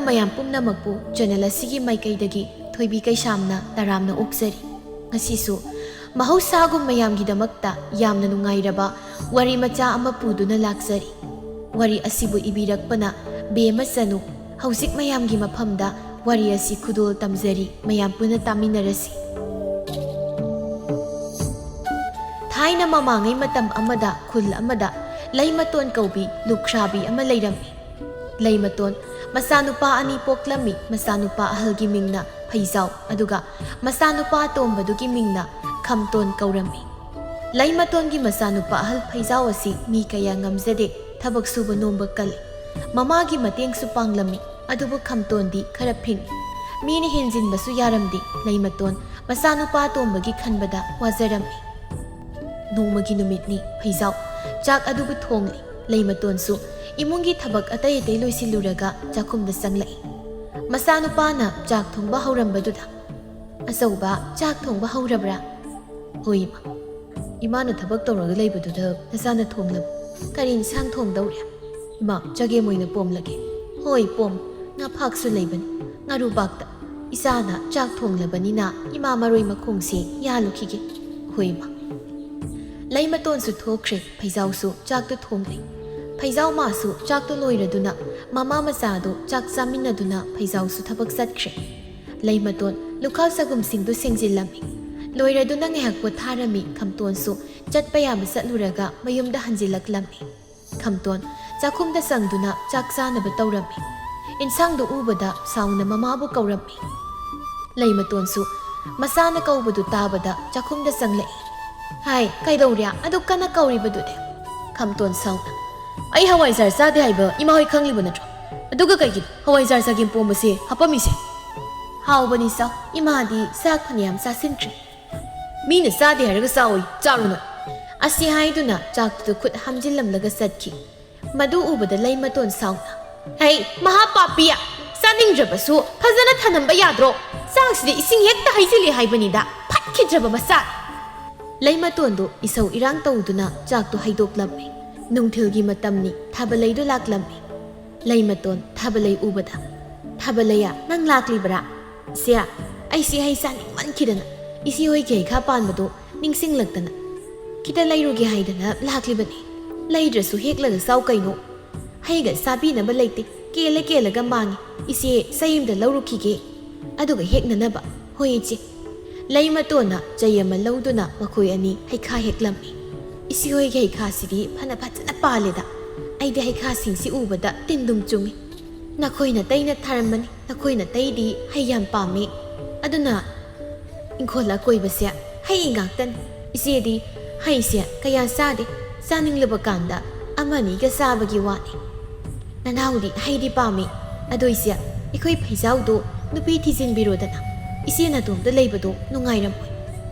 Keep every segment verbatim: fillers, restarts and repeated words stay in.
ꯃꯌꯥꯝ ꯄꯨꯝꯅꯃꯛꯄꯨ ꯆꯦꯅꯦꯜ ꯑꯁꯤꯒꯤ ꯃꯥꯏꯀꯩꯗꯒꯤ ꯊꯣꯏꯕꯤ ꯀꯩꯁꯥꯝꯅ ꯇꯔꯥꯝꯅ ꯑꯣꯛꯆꯔꯤ꯫ ꯉꯁꯤꯁꯨ ꯃꯍꯧꯁꯥꯒꯨꯝ ꯃꯌꯥꯝꯒꯤꯗꯃꯛꯇ ꯌꯥꯝꯅ ꯅꯨꯡꯉꯥꯏꯔꯕ ꯋꯥꯔꯤ ꯃꯆꯥ ꯑꯃ ꯄꯨꯗꯨꯅ ꯂꯥꯛꯆꯔꯤ꯫ ꯋꯥꯔꯤ ꯑꯁꯤꯕꯨ ꯏꯕꯤꯔꯛꯄꯅ ꯕꯦꯝꯃ ꯆꯅꯨ꯫ ꯍꯧꯖꯤꯛ ꯃꯌꯥꯝꯒꯤ ꯃꯐꯝꯗ ꯋꯥꯔꯤ ꯑꯁꯤ ꯈꯨꯗꯣꯜ ꯇꯝꯖꯔꯤ, ꯃꯌꯥꯝ ꯄꯨꯟꯅ ꯇꯥꯃꯤꯟꯅꯔꯁꯤ꯫ ꯊꯥꯏꯅ ꯃꯃꯥꯡꯉꯩ ꯃꯇꯝ ꯑꯃꯗ ꯈꯨꯜ ꯑꯃꯗ ꯂꯩꯃꯇꯣꯟ ꯀꯧꯕꯤ ꯂꯨꯈ꯭ꯔꯥꯕꯤ ꯑꯃ ꯂꯩꯔꯝꯃꯤ꯫ ꯂꯩꯃꯇꯣꯟ ꯃꯆꯥꯅꯨꯄꯥ ꯑꯅꯤ ꯄꯣꯛꯂꯝꯃꯤ꯫ ꯃꯆꯥꯅꯨꯄꯥ ꯑꯍꯜꯒꯤ ꯃꯤꯡꯅ ꯐꯩꯖꯥꯎ, ꯑꯗꯨꯒ ꯃꯆꯥꯅꯨꯄꯥ ꯑꯇꯣꯝꯕꯗꯨꯒꯤ ꯃꯤꯡꯅ ꯈꯝꯇꯣꯟ ꯀꯧꯔꯝꯃꯤ꯫ ꯂꯩꯃꯇꯣꯟꯒꯤ ꯃꯆꯥꯅꯨꯄꯥ ꯑꯍꯜ ꯐꯩꯖꯥꯎ ꯑꯁꯤ ꯃꯤ ꯀꯌꯥ ꯉꯝꯖꯗꯦ, ꯊꯕꯛ ꯁꯨꯕ ꯅꯣꯝꯕ ꯀꯜꯂꯤ꯫ ꯃꯃꯥꯒꯤ ꯃꯇꯦꯡꯁꯨ ꯄꯥꯡꯂꯝꯃꯤ, ꯑꯗꯨꯕꯨ ꯈꯝꯇꯣꯟꯗꯤ ꯈꯔ ꯐꯤꯡꯏ꯫ ꯃꯤꯅ ꯍꯦꯟꯖꯤꯟꯕꯁꯨ ꯌꯥꯔꯝꯗꯦ꯫ ꯂꯩꯃꯇꯣꯟ ꯃꯆꯥꯅꯨꯄꯥ ꯑꯇꯣꯝꯕꯒꯤ ꯈꯟꯕꯗ ꯋꯥꯖꯔꯝꯃꯤ꯫ ꯅꯣꯡꯃꯒꯤ ꯅꯨꯃꯤꯠꯅꯤ꯫ ꯐꯩꯖꯥꯎ ꯆꯥꯛ ꯑꯗꯨꯕꯨ ꯊꯣꯡꯂꯤ꯫ ꯂꯩꯃꯇꯣꯟꯁꯨ ꯏꯃꯨꯡꯒꯤ ꯊꯕꯛ ꯑꯇꯩ ꯑꯇꯩ ꯂꯣꯏꯁꯤꯜꯂꯨꯔꯒ ꯆꯥꯛꯈꯨꯝꯗ ꯆꯪꯂꯛꯏ꯫ ꯃꯆꯥꯅꯨꯄꯥꯅ ꯆꯥꯛ ꯊꯣꯡꯕ ꯍꯧꯔꯝꯕꯗꯨꯗ, "ꯑꯆꯧꯕ, ꯆꯥꯛ ꯊꯣꯡꯕ ꯍꯧꯔꯕ꯭ꯔꯥ?" "ꯍꯣꯏ, ꯏꯃꯥ꯫ ꯏꯃꯥꯅ ꯊꯕꯛ ꯇꯧꯔꯒ ꯂꯩꯕꯗꯨꯗ ꯅꯆꯥꯅ ꯊꯣꯡꯂꯕ?" "ꯀꯔꯤ ꯏꯟꯁꯥꯡ ꯊꯣꯡꯗꯧꯔꯦ?" "ꯏꯃꯥ, ꯆꯒꯦꯝ ꯑꯣꯏꯅ ꯄꯣꯝꯂꯒꯦ꯫" "ꯍꯣꯏ, ꯄꯣꯝ꯫ ꯉꯥꯐꯥꯛꯁꯨ ꯂꯩꯕꯅꯤ, ꯉꯥꯔꯨꯕꯥꯛꯇ꯫ ꯏꯆꯥꯅ ꯆꯥꯛ ꯊꯣꯡꯂꯕꯅꯤꯅ ꯏꯃꯥ ꯃꯔꯣꯏ ꯃꯈꯣꯡꯁꯤ ꯌꯥꯜꯂꯨꯈꯤꯒꯦ꯫" "ꯍꯣꯏ, ꯏꯃꯥ꯫" ꯂꯩꯃꯇꯣꯟꯁꯨ ꯊꯣꯛꯈ꯭ꯔꯦ꯫ ꯐꯩꯖꯥꯎꯁꯨ ꯆꯥꯛꯇꯨ ꯊꯣꯡꯂꯦ꯫ ꯐꯩꯖꯥꯎ ꯃꯥꯁꯨ ꯆꯥꯛꯇꯨ ꯂꯣꯏꯔꯗꯨꯅ ꯃꯃꯥ ꯃꯆꯥꯗꯨ ꯆꯥꯛ ꯆꯥꯃꯤꯟꯅꯗꯨꯅ ꯐꯩꯖꯥꯎꯁꯨ ꯊꯕꯛ ꯆꯠꯈ꯭ꯔꯦ꯫ ꯂꯩꯃꯇꯣꯟ ꯂꯨꯈꯥꯛ ꯆꯒꯨꯝꯁꯤꯡꯗꯨ ꯁꯦꯡꯖꯤꯜꯂꯝꯃꯤ꯫ ꯂꯣꯏꯔꯗꯨꯅ ꯉꯥꯏꯍꯥꯛ ꯄꯣꯊꯥꯔꯝꯃꯤ꯫ ꯈꯝꯇꯣꯟꯁꯨ ꯆꯠꯄ ꯌꯥꯕ ꯆꯠꯂꯨꯔꯒ ꯃꯌꯨꯝꯗ ꯍꯟꯖꯤꯜꯂꯛꯂꯝꯃꯤ꯫ ꯈꯝꯇꯣꯟ ꯆꯥꯛꯈꯨꯝꯗ ꯆꯪꯗꯨꯅ ꯆꯥꯛ ꯆꯥꯅꯕ ꯇꯧꯔꯝꯃꯤ꯫ ꯏꯟꯁꯥꯡꯗꯨ ꯎꯕꯗ ꯁꯥꯎꯅ ꯃꯃꯥꯕꯨ ꯀꯧꯔꯝꯃꯤ꯫ ꯂꯩꯃꯇꯣꯟꯁꯨ ꯃꯆꯥꯅ ꯀꯧꯕꯗꯨ ꯇꯥꯕꯗ ꯆꯥꯛꯈꯨꯝꯗ ꯆꯪꯂꯛꯏ꯫ "ꯍꯥꯏ, ꯀꯩꯗꯧꯔꯦ? ꯑꯗꯨꯛ ꯀꯟꯅ ꯀꯧꯔꯤꯕꯗꯨꯗꯤ?" ꯈꯝꯇꯣꯟ ꯁꯥꯎꯅ꯫ "ꯑꯩ ꯍꯋꯥꯏꯖꯥꯔ ꯆꯥꯗꯦ ꯍꯥꯏꯕ ꯏꯃꯥ ꯍꯣꯏ ꯈꯪꯂꯤꯕ ꯅꯠꯇ꯭ꯔꯣ? ꯑꯗꯨꯒ ꯀꯩꯒꯤꯅꯣ ꯍꯋꯥꯏꯖꯥꯔ ꯆꯒꯦꯝ ꯄꯣꯝꯕꯁꯦ ꯍꯥꯞꯄꯝꯃꯤꯁꯦ?" "ꯍꯥꯎꯕꯅꯤ, ꯆꯥꯎ꯫ ꯏꯃꯥꯗꯤ ꯆꯥꯛ ꯐꯅꯌꯥꯝ ꯆꯥꯁꯤꯟꯈ꯭ꯔꯦ꯫" "ꯃꯤꯅ ꯆꯥꯗꯦ ꯍꯥꯏꯔꯒ ꯆꯥꯎꯏ, ꯆꯥꯔꯣ ꯅꯪ꯫" ꯑꯁꯤ ꯍꯥꯏꯗꯨꯅ ꯆꯥꯛꯇꯨꯗ ꯈꯨꯠ ꯍꯥꯝꯖꯤꯜꯂꯝꯂꯒ ꯆꯠꯈꯤ꯫ ꯃꯗꯨ ꯎꯕꯗ ꯂꯩꯃꯇꯣꯟ ꯁꯥꯎꯅ, "ꯍꯩ, ꯃꯍꯥ ꯄꯥꯄꯤ! ꯆꯥꯅꯤꯡꯗ꯭ꯔꯕꯁꯨ ꯐꯖꯅ ꯊꯅꯝꯕ ꯌꯥꯗ꯭ꯔꯣ? ꯆꯥꯛꯁꯤꯗ ꯏꯁꯤꯡ ꯍꯦꯛꯇ ꯍꯩꯖꯤꯜꯂꯤ ꯍꯥꯏꯕꯅꯤꯗ, ꯐꯠꯈꯤꯗ꯭ꯔꯕ ꯃꯆꯥ!" ꯂꯩꯃꯇꯣꯟꯗꯨ ꯏꯁꯧ ꯏꯔꯥꯡ ꯇꯧꯗꯨꯅ ꯆꯥꯛꯇꯨ ꯍꯩꯗꯣꯛꯂꯝꯃꯤ꯫ ꯅꯨꯡꯊꯤꯜꯒꯤ ꯃꯇꯝꯅꯤ, ꯊꯥꯕꯂꯩꯗꯨ ꯂꯥꯛꯂꯝꯃꯤ꯫ ꯂꯩꯃꯇꯣꯟ ꯊꯥꯕꯂꯩ ꯎꯕꯗ, "ꯊꯥꯕꯂꯩꯌꯥ, ꯅꯪ ꯂꯥꯛꯂꯤꯕꯔꯥ?" "ꯏꯆꯦ, ꯑꯩꯁꯤ ꯍꯩ ꯆꯥꯅꯤꯡꯃꯟꯈꯤꯗꯅ ꯏꯆꯦ ꯍꯣꯏꯒꯤ ꯍꯩꯈꯥ ꯄꯥꯟꯕꯗꯨ ꯅꯤꯡꯁꯤꯡꯂꯛꯇꯅ ꯈꯤꯇ ꯂꯩꯔꯨꯒꯦ ꯍꯥꯏꯗꯅ ꯂꯥꯛꯂꯤꯕꯅꯤ꯫ ꯂꯩꯗ꯭ꯔꯁꯨ ꯍꯦꯛꯂꯒ ꯆꯥꯎ ꯀꯩꯅꯣ꯫ ꯍꯩꯒ ꯆꯥꯕꯤꯅꯕ ꯂꯩꯇꯦ, ꯀꯦꯜꯂ ꯀꯦꯜꯂꯒ ꯃꯥꯡꯉꯤ꯫ ꯏꯆꯦ, ꯆꯩ ꯑꯃꯗ ꯂꯧꯔꯨꯈꯤꯒꯦ, ꯑꯗꯨꯒ ꯍꯦꯛꯅꯅꯕ꯫ ꯍꯣꯏ ꯏꯆꯦ꯫" ꯂꯩꯃꯇꯣꯟꯅ ꯆꯩ ꯑꯃ ꯂꯧꯗꯨꯅ ꯃꯈꯣꯏ ꯑꯅꯤ ꯍꯩꯈꯥ ꯍꯦꯛꯂꯝꯃꯤ꯫ "ꯏꯆꯦ ꯍꯣꯏꯒꯤ ꯍꯩꯈꯥꯁꯤꯗꯤ ꯐꯅ ꯐꯖꯅ ꯄꯥꯜꯂꯦꯗ꯫ ꯑꯩꯗꯤ ꯍꯩꯈꯥꯁꯤꯡꯁꯤ ꯎꯕꯗ ꯇꯤꯟꯗꯨꯝ ꯆꯨꯝꯃꯤ꯫ ꯅꯈꯣꯏ ꯅꯇꯩꯅ ꯊꯥꯔꯝꯕꯅꯤ, ꯅꯈꯣꯏ ꯅꯇꯩꯗꯤ ꯍꯩ ꯌꯥꯝ ꯄꯥꯝꯃꯤ꯫ ꯑꯗꯨꯅ ꯏꯪꯈꯣꯜ ꯑꯀꯣꯏꯕꯁꯦ ꯍꯩ ꯉꯥꯛꯇꯅꯤ꯫ ꯏꯆꯦꯗꯤ ꯍꯩꯁꯦ ꯀꯌꯥ ꯆꯥꯗꯦ, ꯆꯥꯅꯤꯡꯂꯕ ꯀꯥꯟꯗ ꯑꯃꯅꯤꯒ ꯆꯥꯕꯒꯤ ꯋꯥꯅꯤ꯫ ꯅꯅꯥꯎꯗꯤ ꯍꯩꯗꯤ ꯄꯥꯝꯃꯤ꯫ ꯑꯗꯣ ꯏꯆꯦ, ꯑꯩꯈꯣꯏ ꯐꯩꯖꯥꯎꯗꯣ ꯅꯨꯄꯤ ꯊꯤꯖꯤꯟꯕꯤꯔꯣꯗꯅ꯫ ꯏꯆꯦ ꯅꯇꯣꯝꯇ ꯂꯩꯕꯗꯣ ꯅꯨꯡꯉꯥꯏꯔꯝꯃꯣꯏ꯫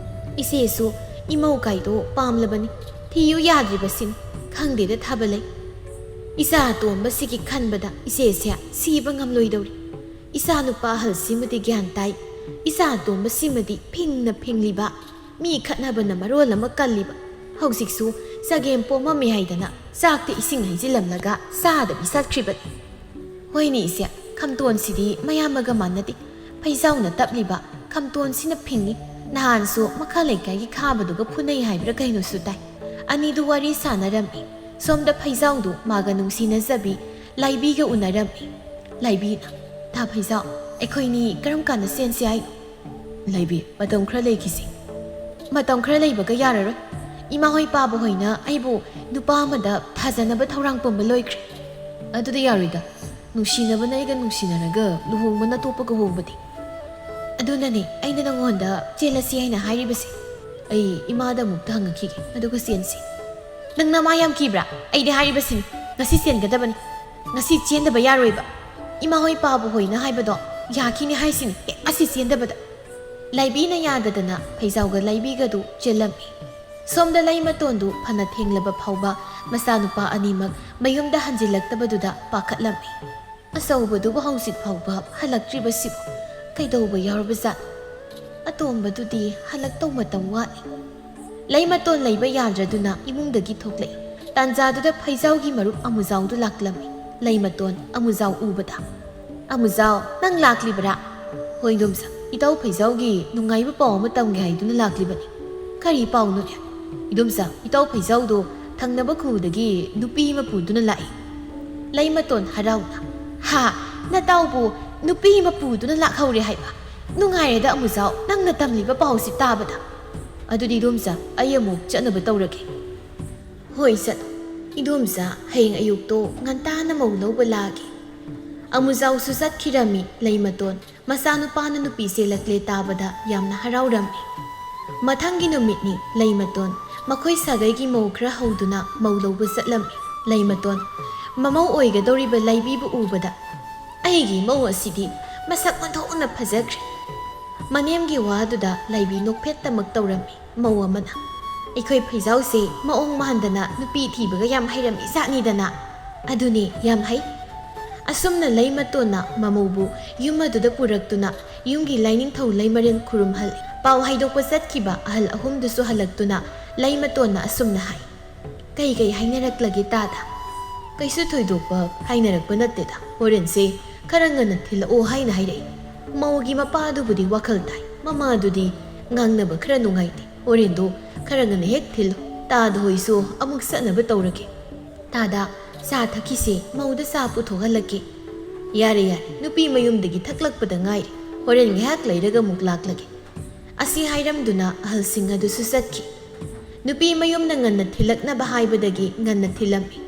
ꯏꯆꯦꯁꯨ ꯏꯃꯧ ꯀꯥꯏꯗꯣ ꯄꯥꯝꯂꯕꯅꯤ, ꯊꯤꯌꯨ ꯌꯥꯗ꯭ꯔꯤꯕꯁꯤꯅꯤ꯫ ꯈꯪꯗꯦꯗ ꯊꯥꯕꯂꯩ꯫ ꯏꯆꯥ ꯑꯇꯣꯝꯕꯁꯤꯒꯤ ꯈꯟꯕꯗ ꯏꯆꯦꯁꯦ ꯁꯤꯕ ꯉꯝꯂꯣꯏꯗꯧꯔꯤ꯫ ꯏꯆꯥ ꯅꯨꯄꯥ ꯑꯍꯜꯁꯤꯃꯗꯤ ꯒ꯭ꯌꯥꯟ ꯇꯥꯏ, ꯏꯆꯥ ꯑꯇꯣꯝꯕꯁꯤꯃꯗꯤ ꯐꯤꯡꯅ ꯐꯤꯡꯂꯤꯕ, ꯃꯤ ꯈꯠꯅꯕꯅ ꯃꯔꯣꯜ ꯑꯃ ꯀꯜꯂꯤꯕ꯫ ꯍꯧꯖꯤꯛꯁꯨ ꯆꯒꯦꯝ ꯄꯣꯝꯃꯝꯃꯤ ꯍꯥꯏꯗꯅ ꯆꯥꯛꯇ ꯏꯁꯤꯡ ꯍꯩꯖꯤꯜꯂꯝꯂꯒ ꯆꯥꯗꯕꯤ ꯆꯠꯈ꯭ꯔꯤꯕꯅꯤ꯫ ꯍꯣꯏꯅꯦ ꯏꯆꯦ, ꯈꯝꯇꯣꯟꯁꯤꯗꯤ ꯃꯌꯥꯝꯕꯒ ꯃꯥꯟꯅꯗꯦ꯫ ꯐꯩꯖꯥꯎꯅ ꯇꯞꯂꯤꯕ, ꯈꯝꯇꯣꯟꯁꯤꯅ ꯐꯤꯡꯉꯤ꯫ ꯅꯍꯥꯟꯁꯨ ꯃꯈꯥ ꯂꯩꯀꯥꯏꯒꯤ ꯈꯥꯕꯗꯨꯒ ꯐꯨꯅꯩ ꯍꯥꯏꯕ꯭ꯔꯥ ꯀꯩꯅꯣꯁꯨ ꯇꯥꯏ꯫ ꯑꯅꯤꯗꯨ ꯋꯥꯔꯤ ꯁꯥꯟꯅꯔꯝꯃꯤ꯫ ꯁꯣꯝꯗ ꯐꯩꯖꯥꯎꯗꯨ ꯃꯥꯒ ꯅꯨꯡꯁꯤꯅꯖꯕꯤ ꯂꯥꯏꯕꯤꯒ ꯎꯅꯔꯝꯃꯤ꯫ ꯂꯥꯏꯕꯤꯅ, "ꯊꯥ ꯐꯩꯖꯥꯎ, ꯑꯩꯈꯣꯏꯅꯤ ꯀꯔꯝ ꯀꯥꯟꯗ ꯆꯦꯟꯁꯤ ꯍꯥꯏꯅꯣ?" "ꯂꯥꯏꯕꯤ, ꯃꯇꯝ ꯈꯔ ꯂꯩꯈꯤꯁꯤ꯫" "ꯃꯇꯝ ꯈꯔ ꯂꯩꯕꯒ ꯌꯥꯔꯔꯣꯏ꯫ ꯏꯃꯥ ꯍꯣꯏ ꯄꯥꯕ ꯍꯣꯏꯅ ꯑꯩꯕꯨ ꯅꯨꯄꯥ ꯑꯃꯗ ꯊꯥꯖꯅꯕ ꯊꯧꯔꯥꯡ ꯄꯨꯝꯕ ꯂꯣꯏꯈ꯭ꯔꯦ꯫" "ꯑꯗꯨꯗꯤ ꯌꯥꯔꯣꯏꯗ꯫ ꯅꯨꯡꯁꯤꯅꯕꯅ ꯑꯩꯒ ꯅꯨꯡꯁꯤꯅꯔꯒ ꯂꯨꯍꯣꯡꯕꯅ ꯑꯇꯣꯞꯄꯒ ꯍꯣꯡꯕꯗꯤ?" "ꯑꯗꯨꯅꯅꯦ ꯑꯩꯅ ꯅꯉꯣꯟꯗ ꯆꯦꯜꯂꯁꯤ ꯍꯥꯏꯅ ꯍꯥꯏꯔꯤꯕꯁꯦ꯫" "ꯑꯩ ꯏꯃꯥꯗ ꯑꯃꯨꯛꯇ ꯍꯪꯉꯛꯈꯤꯒꯦ, ꯑꯗꯨꯒ ꯆꯦꯟꯁꯤ꯫" "ꯅꯪ ꯅꯃꯥ ꯌꯥꯝ ꯀꯤꯕ꯭ꯔꯥ? ꯑꯩꯗꯤ ꯍꯥꯏꯔꯤꯕꯁꯤꯅꯤ, ꯉꯁꯤ ꯆꯦꯟꯒꯗꯕꯅꯤ꯫ ꯉꯁꯤ ꯆꯦꯟꯗꯕ ꯌꯥꯔꯣꯏꯕ꯫ ꯏꯃꯥ ꯍꯣꯏ ꯄꯥꯕ ꯍꯣꯏꯅ ꯍꯥꯏꯕꯗꯣ ꯌꯥꯈꯤꯅꯤ ꯍꯥꯏꯁꯤꯅꯤ, ꯍꯦꯛ ꯉꯁꯤ ꯆꯦꯟꯗꯕꯗ꯫" ꯂꯥꯏꯕꯤꯅ ꯌꯥꯗꯗꯅ ꯐꯩꯖꯥꯎꯒ ꯂꯥꯏꯕꯤꯒꯗꯨ ꯆꯦꯜꯂꯝꯃꯤ꯫ ꯁꯣꯝꯗ ꯂꯩꯃꯇꯣꯟꯗꯨ ꯐꯅ ꯊꯦꯡꯂꯕ ꯐꯥꯎꯕ ꯃꯆꯥꯅꯨꯄꯥ ꯑꯅꯤꯃꯛ ꯃꯌꯨꯝꯗ ꯍꯟꯖꯤꯜꯂꯛꯇꯕꯗꯨꯗ ꯄꯥꯈꯠꯂꯝꯃꯤ꯫ "ꯑꯆꯧꯕꯗꯨꯕꯨ ꯍꯧꯖꯤꯛ ꯐꯥꯎꯕ ꯍꯜꯂꯛꯇ꯭ꯔꯤꯕꯁꯤꯕꯨ ꯀꯩꯗꯧꯕ ꯌꯥꯎꯔꯕꯖꯥꯠꯅꯣ? ꯑꯇꯣꯝꯕꯗꯨꯗꯤ ꯍꯜꯂꯛꯇꯧ ꯃꯇꯝ ꯋꯥꯠꯂꯤ꯫" ꯂꯩꯃꯇꯣꯟ ꯂꯩꯕ ꯌꯥꯗ꯭ꯔꯗꯨꯅ ꯏꯃꯨꯡꯗꯒꯤ ꯊꯣꯛꯂꯛꯏ꯫ ꯇꯥꯟꯖꯥꯗꯨꯗ ꯐꯩꯖꯥꯎꯒꯤ ꯃꯔꯨꯞ ꯑꯃꯨꯖꯥꯎꯗꯨ ꯂꯥꯛꯂꯝꯃꯤ꯫ ꯂꯩꯃꯇꯣꯟ ꯑꯃꯨꯖꯥꯎ ꯎꯕꯗ, ꯑꯃꯨꯖꯥꯎ, ꯅꯪ ꯂꯥꯛꯂꯤꯕꯔꯥ? ꯍꯣꯏ ꯏꯗꯣꯝꯆꯥ, ꯏꯇꯥꯎ ꯐꯩꯖꯥꯎꯒꯤ ꯅꯨꯡꯉꯥꯏꯕ ꯄꯥꯎ ꯑꯃ ꯇꯝꯒꯦ ꯍꯥꯏꯗꯨꯅ ꯂꯥꯛꯂꯤꯕꯅꯤ꯫ ꯀꯔꯤ ꯄꯥꯎꯅꯣꯅꯦ? ꯏꯗꯣꯝꯆꯥ, ꯏꯇꯥꯎ ꯐꯩꯖꯥꯎꯗꯣ ꯊꯪꯅꯕ ꯈꯨꯜꯗꯒꯤ ꯅꯨꯄꯤ ꯑꯃ ꯄꯨꯗꯨꯅ ꯂꯥꯛꯏ꯫ ꯂꯩꯃꯇꯣꯟ ꯍꯔꯥꯎꯅ, "ꯍꯥ, ꯅꯇꯥꯎꯕꯨ ꯅꯨꯄꯤ ꯑꯃ ꯄꯨꯗꯨꯅ ꯂꯥꯛꯍꯧꯔꯦ ꯍꯥꯏꯕ? ꯅꯨꯡꯉꯥꯏꯔꯦꯗ ꯑꯃꯨꯖꯥꯎ, ꯅꯪꯅ ꯇꯝꯂꯤꯕ ꯄꯥꯎꯁꯤ ꯇꯥꯕꯗ꯫ ꯑꯗꯨꯗꯤ ꯏꯗꯣꯝꯆꯥ, ꯑꯩ ꯑꯃꯨꯛ ꯆꯠꯅꯕ ꯇꯧꯔꯒꯦ꯫" "ꯍꯣꯏ, ꯆꯠꯂꯣ꯫ ꯏꯗꯣꯝꯆꯥ, ꯍꯌꯦꯡ ꯑꯌꯨꯛꯇꯣ ꯉꯟꯇꯥꯅ ꯃꯧ ꯂꯧꯕ ꯂꯥꯛꯑꯒꯦ꯫" ꯑꯃꯨꯖꯥꯎꯁꯨ ꯆꯠꯈꯤꯔꯝꯃꯤ꯫ ꯂꯩꯃꯇꯣꯟ ꯃꯆꯥꯅꯨꯄꯥꯅ ꯅꯨꯄꯤ ꯆꯦꯜꯂꯛꯂꯦ ꯇꯥꯕꯗ ꯌꯥꯝꯅ ꯍꯔꯥꯎꯔꯝꯃꯤ꯫ ꯃꯊꯪꯒꯤ ꯅꯨꯃꯤꯠꯅꯤ꯫ ꯂꯩꯃꯇꯣꯟ ꯃꯈꯣꯏ ꯁꯥꯒꯩꯒꯤ ꯃꯧ ꯈꯔ ꯍꯧꯗꯨꯅ ꯃꯧ ꯂꯧꯕ ꯆꯠꯂꯝꯃꯤ꯫ ꯂꯩꯃꯇꯣꯟ ꯃꯃꯧ ꯑꯣꯏꯒꯗꯧꯔꯤꯕ ꯂꯩꯕꯤꯕꯨ ꯎꯕꯗ, "ꯑꯩꯒꯤ ꯃꯧ ꯑꯁꯤꯗꯤ ꯃꯁꯛ ꯑꯣꯟꯊꯣꯛꯅ ꯐꯖꯈ꯭ꯔꯦ꯫" ꯃꯅꯦꯝꯒꯤ ꯋꯥꯗꯨꯗ ꯂꯩꯕꯤ ꯅꯣꯛꯐꯦꯠꯇꯃꯛ ꯇꯧꯔꯝꯃꯤ꯫ ꯃꯧ ꯑꯃꯅ, "ꯑꯩꯈꯣꯏ ꯐꯩꯖꯥꯎꯁꯦ ꯃꯑꯣꯡ ꯃꯥꯟꯗꯅ ꯅꯨꯄꯤ ꯊꯤꯕꯒ ꯌꯥꯝ ꯍꯩꯔꯝꯃꯤ ꯖꯥꯠꯅꯤꯗꯅ꯫" "ꯑꯗꯨꯅꯦ, ꯌꯥꯝ ꯍꯩ꯫" ꯑꯁꯨꯝꯅ ꯂꯩꯃꯇꯣꯟꯅ ꯃꯃꯧꯕꯨ ꯌꯨꯝ ꯑꯗꯨꯗ ꯄꯨꯔꯛꯇꯨꯅ ꯌꯨꯝꯒꯤ ꯂꯥꯏꯅꯤꯡꯊꯧ ꯂꯩꯃꯔꯦꯟ ꯈꯨꯔꯨꯝꯍꯜꯂꯤ꯫ ꯄꯥꯎ ꯍꯥꯏꯗꯣꯛꯄ ꯆꯠꯈꯤꯕ ꯑꯍꯜ ꯑꯍꯨꯝꯗꯨꯁꯨ ꯍꯜꯂꯛꯇꯨꯅ ꯂꯩꯃꯇꯣꯟꯅ ꯑꯁꯨꯝꯅ ꯍꯥꯏ, "ꯀꯩ ꯀꯩ ꯍꯥꯏꯅꯔꯛꯂꯒꯦ ꯇꯥꯗ?" "ꯀꯩꯁꯨ ꯊꯣꯏꯗꯣꯛꯄ ꯍꯥꯏꯅꯔꯛꯄ ꯅꯠꯇꯦꯗ꯫ ꯍꯣꯔꯦꯟꯁꯦ ꯈꯔ ꯉꯟꯅ ꯊꯤꯜꯂꯛꯑꯣ ꯍꯥꯏꯅ ꯍꯥꯏꯔꯛꯏ꯫ ꯃꯧꯒꯤ ꯃꯄꯥꯗꯨꯕꯨꯗꯤ ꯋꯥꯈꯜ ꯇꯥꯏ, ꯃꯃꯥꯗꯨꯗꯤ ꯉꯥꯡꯅꯕ ꯈꯔ ꯅꯨꯡꯉꯥꯏꯇꯦ꯫ ꯍꯣꯔꯦꯟꯗꯣ ꯈꯔ ꯉꯟꯅ ꯍꯦꯛ ꯊꯤꯜꯂꯨ꯫ ꯇꯥꯗ ꯍꯣꯏꯁꯨ ꯑꯃꯨꯛ ꯆꯠꯅꯕ ꯇꯧꯔꯒꯦ꯫ ꯇꯥꯗ, ꯆꯥ ꯊꯛꯈꯤꯁꯦ, ꯃꯧꯗ ꯆꯥ ꯄꯨꯊꯣꯛꯍꯜꯂꯛꯀꯦ꯫" "ꯌꯥꯔꯦ, ꯌꯥꯔꯦ, ꯅꯨꯄꯤ ꯃꯌꯨꯝꯗꯒꯤ ꯊꯛꯂꯛꯄꯗ ꯉꯥꯏꯔꯤ꯫ ꯍꯣꯔꯦꯟ ꯉꯥꯏꯍꯥꯛ ꯂꯩꯔꯒ ꯑꯃꯨꯛ ꯂꯥꯛꯂꯒꯦ꯫" ꯑꯁꯤ ꯍꯥꯏꯔꯝꯗꯨꯅ ꯑꯍꯜꯁꯤꯡ ꯑꯗꯨꯁꯨ ꯆꯠꯈꯤ꯫ ꯅꯨꯄꯤ ꯃꯌꯨꯝꯅ ꯉꯟꯅ ꯊꯤꯜꯂꯛꯅꯕ ꯍꯥꯏꯕꯗꯒꯤ ꯉꯟꯅ ꯊꯤꯜꯂꯝꯃꯤ꯫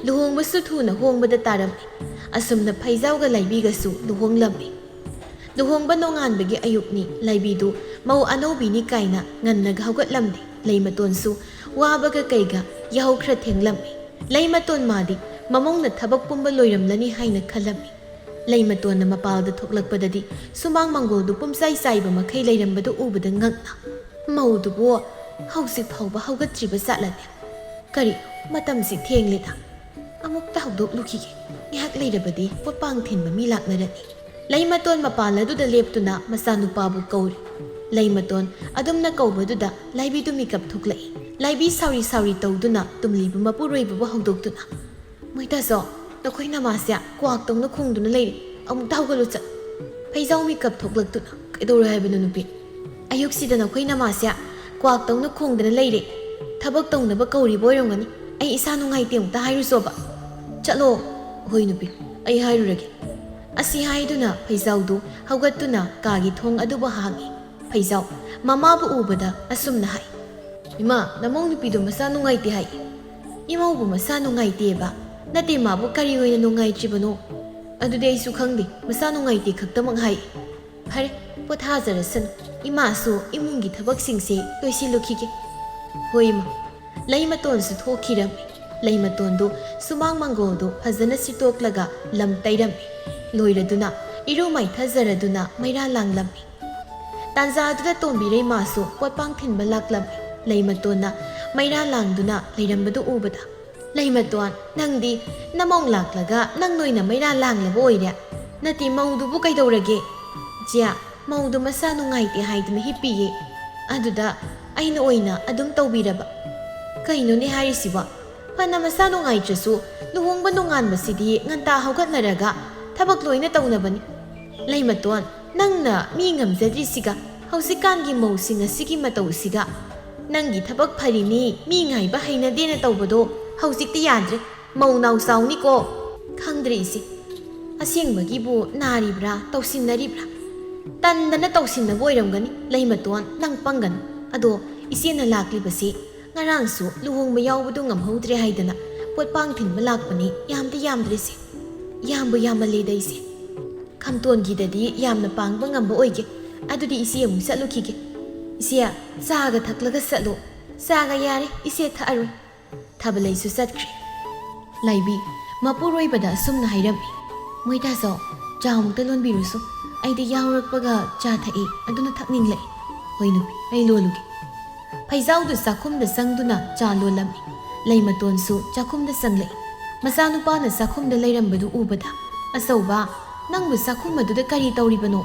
ꯂꯨꯍꯣꯡꯕꯁꯨ ꯊꯨꯅ ꯍꯣꯡꯕꯗ ꯇꯥꯔꯝꯃꯤ꯫ ꯑꯁꯨꯝꯅ ꯐꯩꯖꯥꯎꯒ ꯂꯥꯏꯕꯤꯒꯁꯨ ꯂꯨꯍꯣꯡꯂꯝꯃꯤ꯫ ꯂꯨꯍꯣꯡꯕ ꯅꯣꯡꯉꯥꯟꯕꯒꯤ ꯑꯌꯨꯛꯅꯤ꯫ ꯂꯥꯏꯕꯤꯗꯨ ꯃꯧ ꯑꯅꯧꯕꯤꯅꯤ ꯀꯥꯏꯅ ꯉꯟꯅꯒ ꯍꯧꯒꯠꯂꯝꯗꯦ꯫ ꯂꯩꯃꯇꯣꯟꯁꯨ ꯋꯥꯕꯒ ꯀꯩꯒ ꯌꯥꯍꯧ ꯈꯔ ꯊꯦꯡꯂꯝꯃꯤ꯫ ꯂꯩꯃꯇꯣꯟ ꯃꯥꯗꯤ ꯃꯃꯧꯅ ꯊꯕꯛ ꯄꯨꯝꯕ ꯂꯣꯏꯔꯝꯂꯅꯤ ꯍꯥꯏꯅ ꯈꯜꯂꯝꯃꯤ꯫ ꯂꯩꯃꯇꯣꯟꯅ ꯃꯄꯥꯜꯗ ꯊꯣꯛꯂꯛꯄꯗꯗꯤ ꯁꯨꯃꯥꯡ ꯃꯪꯒꯣꯜꯗꯨ ꯄꯨꯝꯆꯥꯏ ꯆꯥꯏꯕ ꯃꯈꯩ ꯂꯩꯔꯝꯕꯗꯨ ꯎꯕꯗ ꯉꯛꯅ, "ꯃꯧꯗꯨꯕꯨ ꯍꯧꯖꯤꯛ ꯐꯥꯎꯕ ꯍꯧꯒꯠꯇ꯭ꯔꯤꯕ ꯖꯥꯠꯂꯅꯦ? ꯀꯔꯤ, ꯃꯇꯝꯁꯤ ꯊꯦꯡꯂꯦꯗ꯫ ꯑꯃꯨꯛꯇ ꯍꯧꯗꯣꯛꯂꯨꯈꯤꯒꯦ꯫ ꯉꯥꯏꯍꯥꯛ ꯂꯩꯔꯕꯗꯤ ꯄꯣꯠꯄꯥꯡ ꯊꯤꯟꯕ ꯃꯤ ꯂꯥꯛꯅꯔꯅꯤ꯫" ꯂꯩꯃꯇꯣꯟ ꯃꯄꯥꯟ ꯑꯗꯨꯗ ꯂꯦꯞꯇꯨꯅ ꯃꯆꯥꯅꯨꯄꯥꯕꯨ ꯀꯧꯔꯤ꯫ ꯂꯩꯃꯇꯣꯟ ꯑꯗꯨꯝꯅ ꯀꯧꯕꯗꯨꯗ ꯂꯥꯏꯕꯤꯗꯨ ꯃꯤꯀꯞ ꯊꯣꯛꯂꯛꯏ꯫ ꯂꯥꯏꯕꯤ ꯁꯥꯎꯔꯤ ꯁꯥꯎꯔꯤ ꯇꯧꯗꯨꯅ ꯇꯨꯝꯂꯤꯕ ꯃꯄꯨꯔꯣꯏꯕꯕꯨ ꯍꯧꯗꯣꯛꯇꯨꯅ, "ꯃꯣꯏꯇꯥꯁꯣ, ꯅꯈꯣꯏ ꯅꯃꯥꯁꯦ ꯀ꯭ꯋꯥꯛꯇꯧꯅ ꯈꯣꯡꯗꯨꯅ ꯂꯩꯔꯤ꯫ ꯑꯃꯨꯛꯇ ꯍꯧꯒꯠꯂꯨ ꯆꯠ꯫ ꯐꯩꯖꯥꯎ ꯃꯤꯀꯞ ꯊꯣꯛꯂꯛꯇꯨꯅ, "ꯀꯩꯗꯧꯔꯦ ꯍꯥꯏꯕꯅꯣ ꯅꯨꯄꯤ? ꯑꯌꯨꯛꯁꯤꯗ ꯅꯈꯣꯏ ꯅꯃꯥꯁꯦ ꯀ꯭ꯋꯥꯛꯇꯧꯅ ꯈꯣꯡꯗꯅ ꯂꯩꯔꯦ꯫ ꯊꯕꯛ ꯇꯧꯅꯕ ꯀꯧꯔꯤꯕ ꯑꯣꯏꯔꯝꯒꯅꯤ꯫ ꯑꯩ ꯏꯁꯥ ꯅꯨꯡꯉꯥꯏꯇꯦ, ꯑꯃꯨꯛꯇ ꯍꯥꯏꯔꯨꯆꯣꯕ꯫" "ꯆꯠꯂꯣ꯫" "ꯍꯣꯏ ꯅꯨꯄꯤ, ꯑꯩ ꯍꯥꯏꯔꯨꯔꯒꯦ꯫" ꯑꯁꯤ ꯍꯥꯏꯗꯨꯅ ꯐꯩꯖꯥꯎꯗꯨ ꯍꯧꯒꯠꯇꯨꯅ ꯀꯥꯒꯤ ꯊꯣꯡ ꯑꯗꯨꯕꯨ ꯍꯥꯡꯏ꯫ ꯐꯩꯖꯥꯎ ꯃꯃꯥꯕꯨ ꯎꯕꯗ ꯑꯁꯨꯝꯅ ꯍꯥꯏ, "ꯏꯃꯥ, ꯅꯃꯧ ꯅꯨꯄꯤꯗꯣ ꯃꯁꯥ ꯅꯨꯡꯉꯥꯏꯇꯦ ꯍꯥꯏ꯫" "ꯏꯃꯧꯕꯨ ꯃꯁꯥ ꯅꯨꯡꯉꯥꯏꯇꯦꯕ? ꯅꯠꯇꯦ, ꯃꯥꯕꯨ ꯀꯔꯤ ꯑꯣꯏꯅ ꯅꯨꯡꯉꯥꯏꯇ꯭ꯔꯤꯕꯅꯣ? ꯑꯗꯨꯗꯤ ꯑꯩꯁꯨ ꯈꯪꯗꯦ, ꯃꯁꯥ ꯅꯨꯡꯉꯥꯏꯇꯦ ꯈꯛꯇꯃꯛ ꯍꯥꯏ꯫" "ꯐꯔꯦ, ꯄꯣꯊꯥꯖꯔꯁꯅꯨ, ꯏꯃꯥꯁꯨ ꯏꯃꯨꯡꯒꯤ ꯊꯕꯛꯁꯤꯡꯁꯦ ꯂꯣꯏꯁꯤꯜꯂꯨꯈꯤꯒꯦ꯫" "ꯍꯣꯏ ꯏꯃꯥ꯫" ꯂꯩꯃꯇꯣꯟꯁꯨ ꯊꯣꯛꯈꯤꯔꯝꯃꯤ꯫ ꯂꯩꯃꯇꯣꯟꯗꯨ ꯁꯨꯃꯥꯡ ꯃꯪꯒꯣꯜꯗꯨ ꯐꯖꯅ ꯁꯤꯠꯇꯣꯛꯂꯒ ꯂꯝ ꯇꯩꯔꯝꯃꯤ꯫ ꯂꯣꯏꯔꯗꯨꯅ ꯏꯔꯨ ꯃꯥꯏꯊꯖꯔꯗꯨꯅ ꯃꯩꯔꯥ ꯂꯥꯡꯂꯝꯃꯤ꯫ ꯇꯥꯟꯖꯥꯗꯨꯗ ꯇꯣꯝꯕꯤꯔꯩꯃꯥꯁꯨ ꯄꯣꯠꯄꯥꯡ ꯊꯤꯟꯕ ꯂꯥꯛꯂꯝꯃꯤ꯫ ꯂꯩꯃꯇꯣꯟꯅ ꯃꯩꯔꯥ ꯂꯥꯡꯗꯨꯅ ꯂꯩꯔꯝꯕꯗꯨ ꯎꯕꯗ, "ꯂꯩꯃꯇꯣꯟ, ꯅꯪꯗꯤ ꯅꯃꯧ ꯂꯥꯛꯂꯒ ꯅꯪ ꯅꯣꯏꯅ ꯃꯩꯔꯥ ꯂꯥꯡꯂꯕ ꯑꯣꯏꯔꯦ? ꯅꯠꯇꯦ, ꯃꯧꯗꯨꯕꯨ ꯀꯩꯗꯧꯔꯒꯦ?" "ꯏꯆꯦ, ꯃꯧꯗꯨ ꯃꯁꯥ ꯅꯨꯡꯉꯥꯏꯇꯦ ꯍꯥꯏꯗꯨꯅ ꯍꯤꯞꯄꯤꯌꯦ꯫ ꯑꯗꯨꯗ ꯑꯩꯅ ꯑꯣꯏꯅ ꯑꯗꯨꯝ ꯇꯧꯕꯤꯔꯕ꯫" "ꯀꯩꯅꯣꯅꯦ ꯍꯥꯏꯔꯤꯁꯤꯕꯣ? ꯐꯅ ꯃꯁꯥ ꯅꯨꯡꯉꯥꯏꯇ꯭ꯔꯁꯨ ꯂꯨꯍꯣꯡꯕ ꯅꯣꯡꯉꯥꯟꯕꯁꯤꯗꯤ ꯉꯟꯇꯥ ꯍꯧꯒꯠꯅꯔꯒ ꯊꯕꯛ ꯂꯣꯏꯅ ꯇꯧꯅꯕꯅꯤ꯫ ꯂꯩꯃꯇꯣꯟ, ꯅꯪꯅ ꯃꯤ ꯉꯝꯖꯗ꯭ꯔꯤꯁꯤꯒ ꯍꯧꯖꯤꯛꯀꯥꯟꯒꯤ ꯃꯧꯁꯤꯡ ꯑꯁꯤꯒꯤ ꯃꯇꯧꯁꯤꯒ꯫ ꯅꯪꯒꯤ ꯊꯕꯛ ꯐꯔꯤꯅꯤ, ꯃꯤ ꯉꯥꯏꯕ ꯍꯩꯅꯗꯦꯅ ꯇꯧꯕꯗꯣ ꯍꯧꯖꯤꯛꯇꯤ ꯌꯥꯗ꯭ꯔꯦ꯫ ꯃꯧ ꯅꯥꯎ ꯆꯥꯎꯅꯤꯀꯣ꯫" "ꯈꯪꯗ꯭ꯔꯦ ꯏꯆꯦ, ꯑꯁꯦꯡꯕꯒꯤꯕꯨ ꯅꯥꯔꯤꯕ꯭ꯔꯥ ꯇꯧꯁꯤꯟꯅꯔꯤꯕ꯭ꯔꯥ? ꯇꯟꯗꯅ ꯇꯧꯁꯤꯟꯅꯕ ꯑꯣꯏꯔꯝꯒꯅꯤ꯫ ꯂꯩꯃꯇꯣꯟ, ꯅꯪ ꯄꯪꯒꯅꯨ꯫ ꯑꯗꯣ ꯏꯆꯦꯅ ꯂꯥꯛꯂꯤꯕꯁꯤ ꯉꯔꯥꯡꯁꯨ ꯂꯨꯍꯣꯡꯕ ꯌꯥꯎꯕꯗꯨ ꯉꯝꯍꯧꯗ꯭ꯔꯦ ꯍꯥꯏꯗꯅ ꯄꯣꯠꯄꯥꯡ ꯊꯤꯟꯕ ꯂꯥꯛꯄꯅꯤ꯫ ꯌꯥꯝꯗꯤ ꯌꯥꯝꯗ꯭ꯔꯦꯁꯦ꯫ ꯌꯥꯝꯕꯨ ꯌꯥꯝꯃꯜꯂꯦꯗ ꯏꯆꯦ꯫ ꯈꯝꯇꯣꯟꯒꯤꯗꯗꯤ ꯌꯥꯝꯅ ꯄꯥꯡꯕ ꯉꯝꯕ ꯑꯣꯏꯒꯦ꯫ ꯑꯗꯨꯗꯤ ꯏꯆꯦ ꯑꯃꯨꯛ ꯆꯠꯂꯨꯈꯤꯒꯦ꯫ ꯏꯆꯦ, ꯆꯥꯒ ꯊꯛꯂꯒ ꯆꯠꯂꯣ꯫" "ꯆꯥꯒ ꯌꯥꯔꯦ, ꯏꯆꯦ ꯊꯛꯑꯔꯣꯏ꯫" ꯊꯥꯕꯂꯩꯁꯨ ꯆꯠꯈ꯭ꯔꯦ꯫ ꯂꯥꯏꯕꯤ ꯃꯄꯨꯔꯣꯏꯕꯗ ꯑꯁꯨꯝꯅ ꯍꯥꯏꯔꯝꯃꯤ, "ꯃꯣꯏ ꯇꯥꯖꯧ, ꯆꯥ ꯑꯃꯨꯛꯇ ꯂꯣꯟꯕꯤꯔꯨꯁꯨ꯫ ꯑꯩꯗꯤ ꯌꯥꯎꯔꯛꯄꯒ ꯆꯥ ꯊꯛꯏ, ꯑꯗꯨꯅ ꯊꯛꯅꯤꯡꯂꯛꯏ꯫" "ꯍꯣꯏ ꯅꯨꯄꯤ, ꯑꯩ ꯂꯣꯜꯂꯨꯒꯦ꯫" ꯐꯩꯖꯥꯎꯗꯨ ꯆꯥꯛꯈꯨꯝꯗ ꯆꯪꯗꯨꯅ ꯆꯥ ꯂꯣꯜꯂꯝꯃꯤ꯫ ꯂꯩꯃꯇꯣꯟꯁꯨ ꯆꯥꯛꯈꯨꯝꯗ ꯆꯪꯂꯛꯏ꯫ ꯃꯆꯥꯅꯨꯄꯥꯅ ꯆꯥꯛꯈꯨꯝꯗ ꯂꯩꯔꯝꯕꯗꯨ ꯎꯕꯗ, "ꯑꯆꯧꯕ, ꯅꯪꯕꯨ ꯆꯥꯛꯈꯨꯝ ꯑꯗꯨꯗ ꯀꯔꯤ ꯇꯧꯔꯤꯕꯅꯣ?"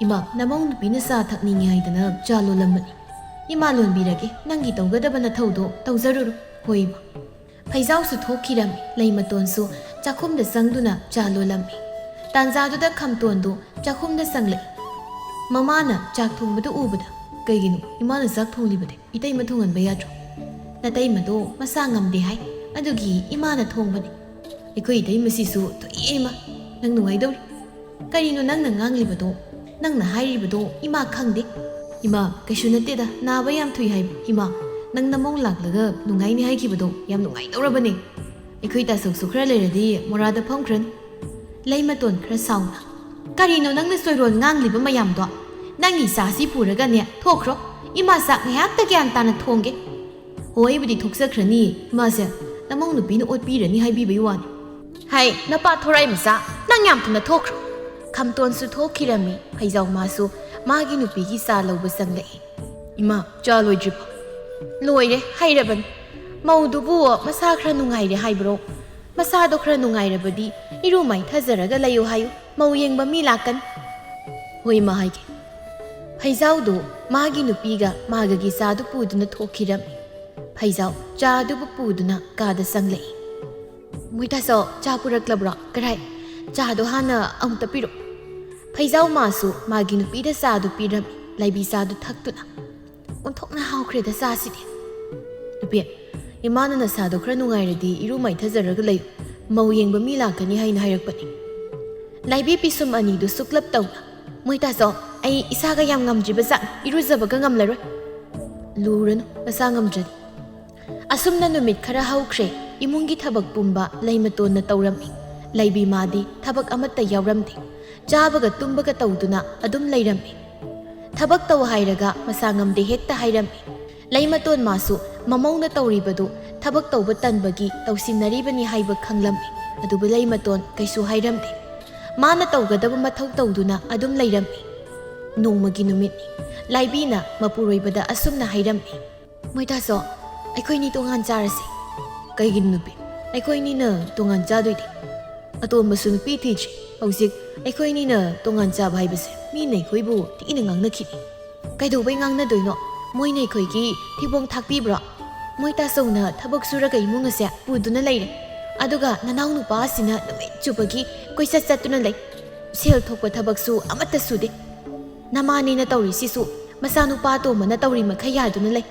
"ꯏꯃꯥ, ꯅꯃꯧ ꯅꯨꯄꯤꯅ ꯆꯥ ꯊꯛꯅꯤꯡꯉꯤ ꯍꯥꯏꯗꯅ ꯆꯥ ꯂꯣꯜꯂꯝꯕꯅꯤ꯫ ꯏꯃꯥ ꯂꯣꯟꯕꯤꯔꯒꯦ, ꯅꯪꯒꯤ ꯇꯧꯒꯗꯕ ꯅꯊꯧꯗꯣ ꯇꯧꯖꯔꯨꯔꯣ꯫" "ꯍꯣꯏ ꯏꯃꯥ꯫" ꯐꯩꯖꯥꯎꯁꯨ ꯊꯣꯛꯈꯤꯔꯝꯃꯤ꯫ ꯂꯩꯃꯇꯣꯟꯁꯨ ꯆꯥꯛꯈꯨꯝꯗ ꯆꯪꯗꯨꯅ ꯆꯥ ꯂꯣꯜꯂꯝꯃꯤ꯫ ꯇꯥꯟꯖꯥꯗꯨꯗ ꯈꯝꯇꯣꯟꯗꯨ ꯆꯥꯛꯈꯨꯝꯗ ꯆꯪꯂꯛꯏ꯫ ꯃꯃꯥꯅ ꯆꯥꯛ ꯊꯣꯡꯕꯗꯨ ꯎꯕꯗ, "ꯀꯩꯒꯤꯅꯣ ꯏꯃꯥꯅ ꯆꯥꯛ ꯊꯣꯡꯂꯤꯕꯗꯤ ꯏꯇꯩꯃ ꯊꯣꯡꯍꯟꯕ ꯌꯥꯗ꯭ꯔꯣ? ꯅꯇꯩꯃꯗꯣ ꯃꯁꯥ ꯉꯝꯗꯦ ꯍꯥꯏ, ꯑꯗꯨꯒꯤ ꯏꯃꯥꯅ ꯊꯣꯡꯕꯅꯤ꯫ ꯑꯩꯈꯣꯏ ꯏꯇꯩꯃꯁꯤꯁꯨ ꯊꯣꯛꯑꯦ ꯏꯃꯥ, ꯅꯪ ꯅꯨꯡꯉꯥꯏꯗꯧꯔꯤ꯫ ꯀꯔꯤꯅꯣ ꯅꯪꯅ ꯉꯥꯡꯂꯤꯕꯗꯣ? ꯅꯪꯅ ꯍꯥꯏꯔꯤꯕꯗꯣ ꯏꯃꯥ ꯈꯪꯗꯦ꯫ ꯏꯃꯥ, ꯀꯩꯁꯨ ꯅꯠꯇꯦꯗ, ꯅꯥꯕ ꯌꯥꯝ ꯊꯨꯏ ꯍꯥꯏꯕ꯫ ꯏꯃꯥ, ꯅꯪ ꯅꯃꯧ ꯂꯥꯛꯂꯒ ꯅꯨꯡꯉꯥꯏꯅꯤ ꯍꯥꯏꯈꯤꯕꯗꯣ ꯌꯥꯝ ꯅꯨꯡꯉꯥꯏꯗꯧꯔꯕꯅꯦ꯫ ꯑꯩꯈꯣꯏ ꯇꯥꯁꯧꯁꯨ ꯈꯔ ꯂꯩꯔꯗꯤ ꯃꯣꯔꯥꯗ ꯐꯝꯈ꯭ꯔꯅꯤ꯫" ꯂꯩꯃꯇꯣꯟ ꯈꯔ ꯁꯥꯎꯅ, "ꯀꯔꯤꯅꯣ ꯅꯪꯅ ꯆꯣꯏꯔꯣꯟ ꯉꯥꯡꯂꯤꯕ ꯃꯌꯥꯝꯗꯣ? ꯅꯪꯒꯤ ꯆꯥꯁꯤ ꯄꯨꯔꯒꯅꯦ ꯊꯣꯛꯈ꯭ꯔꯣ꯫ ꯏꯃꯥ ꯆꯥꯛ ꯉꯥꯏꯍꯥꯛꯇ ꯒ꯭ꯌꯥꯟ ꯇꯥꯅ ꯊꯣꯡꯒꯦ꯫ ꯍꯣ, ꯑꯩꯕꯨꯗꯤ ꯊꯣꯛꯆꯈ꯭ꯔꯅꯤ꯫ ꯏꯃꯥꯁꯦ ꯅꯃꯧ ꯅꯨꯄꯤꯅ ꯑꯣꯠꯄꯤꯔꯅꯤ ꯍꯥꯏꯕꯤꯕꯩ ꯋꯥꯅꯤ꯫" "ꯍꯥꯏ, ꯅꯄꯥ ꯊꯣꯔꯥꯏ ꯃꯆꯥ, ꯅꯪ ꯌꯥꯝ ꯊꯨꯅ ꯊꯣꯛꯈ꯭ꯔꯣ꯫" ꯈꯝꯇꯣꯟꯁꯨ ꯊꯣꯛꯈꯤꯔꯝꯃꯤ꯫ ꯐꯩꯖꯥꯎ ꯃꯥꯁꯨ ꯃꯥꯒꯤ ꯅꯨꯄꯤꯒꯤ ꯆꯥ ꯂꯧꯕ ꯆꯪꯂꯛꯏ꯫ "ꯏꯃꯥ, ꯆꯥ ꯂꯣꯏꯗ꯭ꯔꯤꯕꯣ?" "ꯂꯣꯏꯔꯦ ꯍꯥꯏꯔꯕꯅꯤ꯫ ꯃꯧꯗꯨꯕꯨ ꯃꯁꯥ ꯈꯔ ꯅꯨꯡꯉꯥꯏꯔꯦ ꯍꯥꯏꯕ꯭ꯔꯣ? ꯃꯁꯥꯗꯣ ꯈꯔ ꯅꯨꯡꯉꯥꯏꯔꯕꯗꯤ ꯏꯔꯨ ꯃꯥꯏꯊꯖꯔꯒ ꯂꯩꯌꯨ ꯍꯥꯏꯌꯨ, ꯃꯧ ꯌꯦꯡꯕ ꯃꯤ ꯂꯥꯛꯀꯅꯤ꯫" "ꯍꯣꯏ ꯏꯃꯥ, ꯍꯥꯏꯒꯦ꯫" ꯐꯩꯖꯥꯎꯗꯨ ꯃꯥꯒꯤ ꯅꯨꯄꯤꯒ ꯃꯥꯒꯒꯤ ꯆꯥꯗꯨ ꯄꯨꯗꯨꯅ ꯊꯣꯛꯈꯤꯔꯝꯃꯤ꯫ ꯐꯩꯖꯥꯎ ꯆꯥꯗꯨꯕꯨ ꯄꯨꯗꯨꯅ ꯀꯥꯗ ꯆꯪꯂꯛꯏ꯫ "ꯃꯣꯏꯇꯥꯁꯣ, ꯆꯥ ꯄꯨꯔꯛꯂꯕ꯭ꯔꯣ? ꯀꯔꯥꯏ? ꯆꯥꯗꯣ ꯍꯥꯟꯅ ꯑꯃꯨꯛꯇ ꯄꯤꯔꯛ꯫" ꯐꯩꯖꯥꯎ ꯃꯥꯁꯨ ꯃꯥꯒꯤ ꯅꯨꯄꯤꯗ ꯆꯥꯗꯨ ꯄꯤꯔꯝꯃꯤ꯫ ꯂꯥꯏꯕꯤ ꯆꯥꯗꯨ ꯊꯛꯇꯨꯅ, "ꯑꯣꯟꯊꯣꯛꯅ ꯍꯥꯎꯈ꯭ꯔꯦꯗ ꯆꯥꯁꯤꯗꯤ꯫" "ꯅꯨꯄꯤ, ꯏꯃꯥꯅ ꯅꯁꯥꯗꯣ ꯈꯔ ꯅꯨꯡꯉꯥꯏꯔꯗꯤ ꯏꯔꯨ ꯃꯥꯏꯊꯖꯔꯒ ꯂꯩꯌꯨ, ꯃꯧ ꯌꯦꯡꯕ ꯃꯤ ꯂꯥꯛꯀꯅꯤ ꯍꯥꯏꯅ ꯍꯥꯏꯔꯛꯄꯅꯤ꯫" ꯂꯥꯏꯕꯤ ꯄꯤꯁꯨꯝ ꯑꯅꯤꯗꯨ ꯁꯨꯛꯂꯞ ꯇꯧꯅ, "ꯃꯣꯏꯇꯥꯁꯣ, ꯑꯩ ꯏꯁꯥꯒ ꯌꯥꯝ ꯉꯝꯗ꯭ꯔꯤꯕ ꯖꯥꯠꯅꯤ, ꯏꯔꯨꯖꯕꯒ ꯉꯝꯂꯔꯣꯏ꯫" "ꯂꯨꯔꯅꯨ, ꯅꯁꯥ ꯉꯝꯗ꯭ꯔꯗꯤ꯫" ꯑꯁꯨꯝꯅ ꯅꯨꯃꯤꯠ ꯈꯔ ꯍꯧꯈ꯭ꯔꯦ꯫ ꯏꯃꯨꯡꯒꯤ ꯊꯕꯛ ꯄꯨꯝꯕ ꯂꯩꯃꯇꯣꯟꯅ ꯇꯧꯔꯝꯃꯤ꯫ ꯂꯩꯕꯤ ꯃꯥꯗꯤ ꯊꯕꯛ ꯑꯃꯠꯇ ꯌꯥꯎꯔꯝꯗꯦ꯫ ꯆꯥꯕꯒ ꯇꯨꯝꯕꯒ ꯇꯧꯗꯨꯅ ꯑꯗꯨꯝ ꯂꯩꯔꯝꯃꯤ꯫ ꯊꯕꯛ ꯇꯧ ꯍꯥꯏꯔꯒ ꯃꯁꯥ ꯉꯝꯗꯦ ꯍꯦꯛꯇ ꯍꯥꯏꯔꯝꯃꯤ꯫ ꯂꯩꯃꯇꯣꯟ ꯃꯥꯁꯨ ꯃꯃꯧꯅ ꯇꯧꯔꯤꯕꯗꯨ ꯊꯕꯛ ꯇꯧꯕ ꯇꯟꯕꯒꯤ ꯇꯧꯁꯤꯟꯅꯔꯤꯕꯅꯤ ꯍꯥꯏꯕ ꯈꯪꯂꯝꯃꯤ꯫ ꯑꯗꯨꯕꯨ ꯂꯩꯃꯇꯣꯟ ꯀꯩꯁꯨ ꯍꯥꯏꯔꯝꯗꯦ꯫ ꯃꯥꯅ ꯇꯧꯒꯗꯕ ꯃꯊꯧ ꯇꯧꯗꯨꯅ ꯑꯗꯨꯝ ꯂꯩꯔꯝꯃꯤ꯫ ꯅꯣꯡꯃꯒꯤ ꯅꯨꯃꯤꯠꯅꯤ꯫ ꯂꯥꯏꯕꯤꯅ ꯃꯄꯨꯔꯣꯏꯕꯗ ꯑꯁꯨꯝꯅ ꯍꯥꯏꯔꯝꯃꯤ, "ꯃꯣꯏꯇꯥꯁꯣ, ꯑꯩꯈꯣꯏꯅꯤ ꯇꯣꯉꯥꯟ ꯆꯥꯔꯁꯤ꯫" "ꯀꯩꯒꯤꯅꯣ ꯅꯨꯄꯤ? ꯑꯩꯈꯣꯏꯅꯤꯅ ꯇꯣꯉꯥꯟ ꯆꯥꯗꯣꯏꯗꯤ? ꯑꯇꯣꯝꯕꯁꯨ ꯅꯨꯄꯤ ꯊꯤꯗ꯭ꯔꯤ꯫ ꯍꯧꯖꯤꯛ ꯑꯩꯈꯣꯏꯅꯤꯅ ꯇꯣꯉꯥꯟ ꯆꯥꯕ ꯍꯥꯏꯕꯁꯦ ꯃꯤꯅ ꯑꯩꯈꯣꯏꯕꯨ ꯊꯤꯅ ꯉꯥꯡꯅꯈꯤꯅꯤ꯫" "ꯀꯩꯗꯧꯕꯩ ꯉꯥꯡꯅꯗꯣꯏꯅꯣ? ꯃꯣꯏꯅ ꯑꯩꯈꯣꯏꯒꯤ ꯊꯤꯕꯣꯡ ꯊꯥꯛꯄꯤꯕ꯭ꯔꯣ? ꯃꯣꯏꯇꯥꯁꯣꯅ ꯊꯕꯛ ꯁꯨꯔꯒ ꯏꯃꯨꯡ ꯑꯁꯦ ꯄꯨꯗꯨꯅ ꯂꯩꯔꯦ꯫ ꯑꯗꯨꯒ ꯅꯅꯥꯎ ꯅꯨꯄꯥ ꯑꯁꯤꯅ ꯅꯨꯃꯤꯠ ꯆꯨꯞꯄꯒꯤ ꯀꯣꯏꯆꯠ ꯆꯠꯇꯨꯅ ꯂꯩ꯫ ꯁꯦꯜ ꯊꯣꯛꯄ ꯊꯕꯛꯁꯨ ꯑꯃꯠꯇ ꯁꯨꯗꯦ꯫ ꯅꯃꯥꯅꯦꯅ ꯇꯧꯔꯤꯁꯤꯁꯨ ꯃꯆꯥꯅꯨꯄꯥ ꯑꯇꯣꯝꯕꯅ ꯇꯧꯔꯤ ꯃꯈꯩ ꯌꯥꯗꯨꯅ ꯂꯩ꯫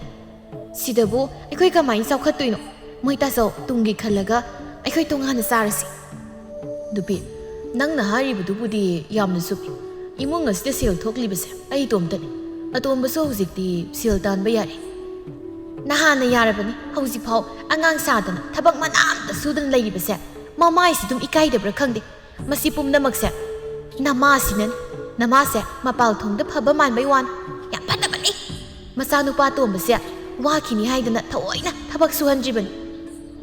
ꯁꯤꯗꯕꯨ ꯑꯩꯈꯣꯏ ꯀꯃꯥꯏꯅ ꯆꯥꯎꯈꯠꯇꯣꯏꯅꯣ? ꯃꯣꯏ ꯇꯥꯆꯧ, ꯇꯨꯡꯒꯤ ꯈꯜꯂꯒ ꯑꯩꯈꯣꯏ ꯇꯣꯉꯥꯟꯅ ꯆꯥꯔꯁꯤ꯫ ꯅꯨꯄꯤ, ꯅꯪꯅ ꯍꯥꯏꯔꯤꯕꯗꯨꯕꯨꯗꯤ ꯌꯥꯝꯅ ꯆꯨꯝꯃꯤ꯫ ꯏꯃꯨꯡ ꯑꯁꯤꯗ ꯁꯦꯜ ꯊꯣꯛꯂꯤꯕꯁꯦ ꯑꯩ ꯏꯇꯣꯝꯇꯅꯤ꯫ ꯑꯇꯣꯝꯕꯁꯨ ꯍꯧꯖꯤꯛꯇꯤ ꯁꯦꯜ ꯇꯥꯟꯕ ꯌꯥꯔꯦ꯫ ꯅꯍꯥꯟꯅ ꯌꯥꯔꯕꯅꯤ, ꯍꯧꯖꯤꯛꯐꯥꯎ ꯑꯉꯥꯡ ꯁꯥꯗꯅ ꯊꯕꯛ ꯃꯅꯥ ꯑꯝꯇ ꯁꯨꯗꯅ ꯂꯩꯔꯤꯕꯁꯦ ꯃꯃꯥꯏꯁꯤ ꯑꯗꯨꯝ ꯏꯀꯥꯏꯗꯕ꯭ꯔꯥ ꯈꯪꯗꯦ꯫ ꯃꯁꯤ ꯄꯨꯝꯅꯃꯛꯁꯦ ꯅꯃꯥꯁꯤꯅꯅꯤ꯫ ꯅꯃꯥꯁꯦ ꯃꯄꯥꯜ ꯊꯣꯡꯗ ꯐꯕ ꯃꯥꯟꯕꯩ ꯋꯥꯅꯤ, ꯌꯥꯝ ꯐꯠꯇꯕꯅꯤ꯫ ꯃꯆꯥꯅꯨꯄꯥ ꯑꯇꯣꯝꯕꯁꯦ ꯋꯥꯈꯤꯅꯤ ꯍꯥꯏꯗꯅ ꯊꯑꯣꯏꯅ ꯊꯕꯛ ꯁꯨꯍꯟꯗ꯭ꯔꯤꯕꯅꯤ꯫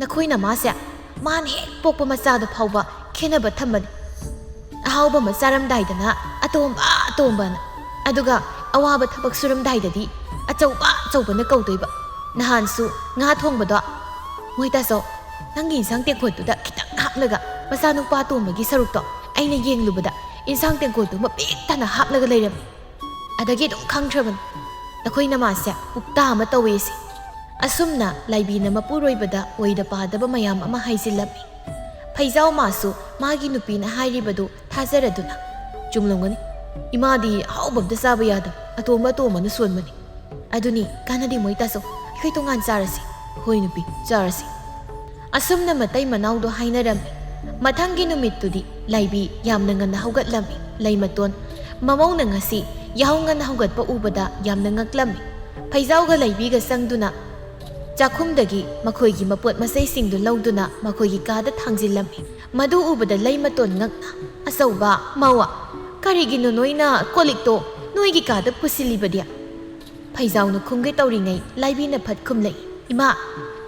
ꯅꯈꯣꯏ ꯅꯃꯥꯁꯦ ꯃꯥꯅ ꯍꯦꯛ ꯄꯣꯛꯄ ꯃꯆꯥꯗ ꯐꯥꯎꯕ ꯈꯦꯠꯅꯕ ꯊꯝꯕꯅꯤ꯫ ꯑꯍꯥꯎꯕ ꯑꯃ ꯆꯥꯔꯝꯗꯥꯏꯗꯅ "ꯑꯇꯣꯝꯕ, ꯑꯇꯣꯝꯕꯅ", ꯑꯗꯨꯒ ꯑꯋꯥꯕ ꯊꯕꯛ ꯁꯨꯔꯝꯗꯥꯏꯗꯗꯤ "ꯑꯆꯧꯕ, ꯑꯆꯧꯕꯅ" ꯀꯧꯗꯣꯏꯕ꯫ ꯅꯍꯥꯟꯁꯨ ꯉꯥ ꯊꯣꯡꯕꯗꯣ, "ꯃꯣꯏ ꯇꯥꯆꯧ, ꯅꯪꯒꯤ ꯏꯟꯁꯥꯡ ꯇꯦꯡꯀꯣꯠꯇꯨꯗ ꯈꯤꯇꯪ ꯍꯥꯞꯂꯒ ꯃꯆꯥꯅꯨꯄꯥ ꯑꯇꯣꯝꯕꯒꯤ ꯁꯔꯨꯛꯇꯣ ꯑꯩꯅ ꯌꯦꯡꯂꯨꯕꯗ ꯏꯟꯁꯥꯡ ꯇꯦꯡꯀꯣꯠꯇꯨ ꯃꯄꯤꯛ ꯊꯟꯅ ꯍꯥꯞꯂꯒ ꯂꯩꯔꯝꯃꯤ"꯫ ꯑꯗꯒꯤ ꯑꯗꯨꯝ ꯈꯪꯈ꯭ꯔꯕꯅꯤ, ꯅꯈꯣꯏ ꯅꯃꯥꯁꯦ ꯄꯨꯛꯇꯥ ꯑꯃ ꯇꯧꯋꯦꯁꯦ꯫ ꯑꯁꯨꯝꯅ ꯂꯥꯏꯕꯤꯅ ꯃꯄꯨꯔꯣꯏꯕꯗ ꯑꯣꯏꯗ ꯄꯥꯗꯕ ꯃꯌꯥꯝ ꯑꯃ ꯍꯥꯏꯖꯤꯜꯂꯝꯃꯤ꯫ ꯐꯩꯖꯥꯎ ꯃꯥꯁꯨ ꯃꯥꯒꯤ ꯅꯨꯄꯤꯅ ꯍꯥꯏꯔꯤꯕꯗꯨ ꯊꯥꯖꯔꯗꯨꯅ, "ꯆꯨꯝꯂꯝꯒꯅꯤ꯫ ꯏꯃꯥꯗꯤ ꯑꯍꯥꯎꯕ ꯑꯝꯇ ꯆꯥꯕ ꯌꯥꯗꯕ, ꯑꯇꯣꯝꯕ ꯑꯇꯣꯝꯕꯅ ꯁꯣꯟꯕꯅꯤ꯫ ꯑꯗꯨꯅꯤ, ꯀꯥꯟꯅꯗꯦ ꯃꯣꯏ ꯇꯥꯆꯧ, ꯑꯩꯈꯣꯏ ꯇꯣꯉꯥꯟ ꯆꯥꯔꯁꯤ"꯫ "ꯍꯣꯏ ꯅꯨꯄꯤ, ꯆꯥꯔꯁꯤ"꯫ ꯑꯁꯨꯝꯅ ꯃꯇꯩ ꯃꯅꯥꯎꯗꯣ ꯍꯥꯏꯅꯔꯝꯃꯤ꯫ ꯃꯊꯪꯒꯤ ꯅꯨꯃꯤꯠꯇꯨꯗꯤ ꯂꯥꯏꯕꯤ ꯌꯥꯝꯅ ꯉꯟꯅ ꯍꯧꯒꯠꯂꯝꯃꯤ꯫ ꯂꯩꯃꯇꯣꯟ ꯃꯃꯧꯅ ꯉꯁꯤ ꯌꯥꯍꯧ ꯉꯟꯅ ꯍꯧꯒꯠꯄ ꯎꯕꯗ ꯌꯥꯝꯅ ꯉꯛꯂꯝꯃꯤ꯫ ꯐꯩꯖꯥꯎꯒ ꯂꯩꯕꯤꯒ ꯆꯪꯗꯨꯅ ꯆꯥꯛꯈꯨꯝꯗꯒꯤ ꯃꯈꯣꯏꯒꯤ ꯃꯄꯣꯠ ꯃꯆꯩꯁꯤꯡꯗꯨ ꯂꯧꯗꯨꯅ ꯃꯈꯣꯏꯒꯤ ꯀꯥꯗ ꯊꯥꯡꯖꯤꯜꯂꯝꯃꯤ꯫ ꯃꯗꯨ ꯎꯕꯗ ꯂꯩꯃꯇꯣꯟ ꯉꯛꯅ, "ꯑꯆꯧꯕ, ꯃꯧꯋꯥ, ꯀꯔꯤꯒꯤꯅꯣ ꯅꯣꯏꯅ ꯀꯣꯜ ꯂꯤꯛꯇꯣ ꯅꯣꯏꯒꯤ ꯀꯥꯗ ꯄꯨꯁꯤꯜꯂꯤꯕꯗꯤ?" ꯐꯩꯖꯥꯎꯅ ꯈꯨꯝꯒꯦ ꯇꯧꯔꯤꯉꯩ ꯂꯥꯏꯕꯤꯅ ꯐꯠ ꯈꯨꯝꯂꯛꯏ, "ꯏꯃꯥ,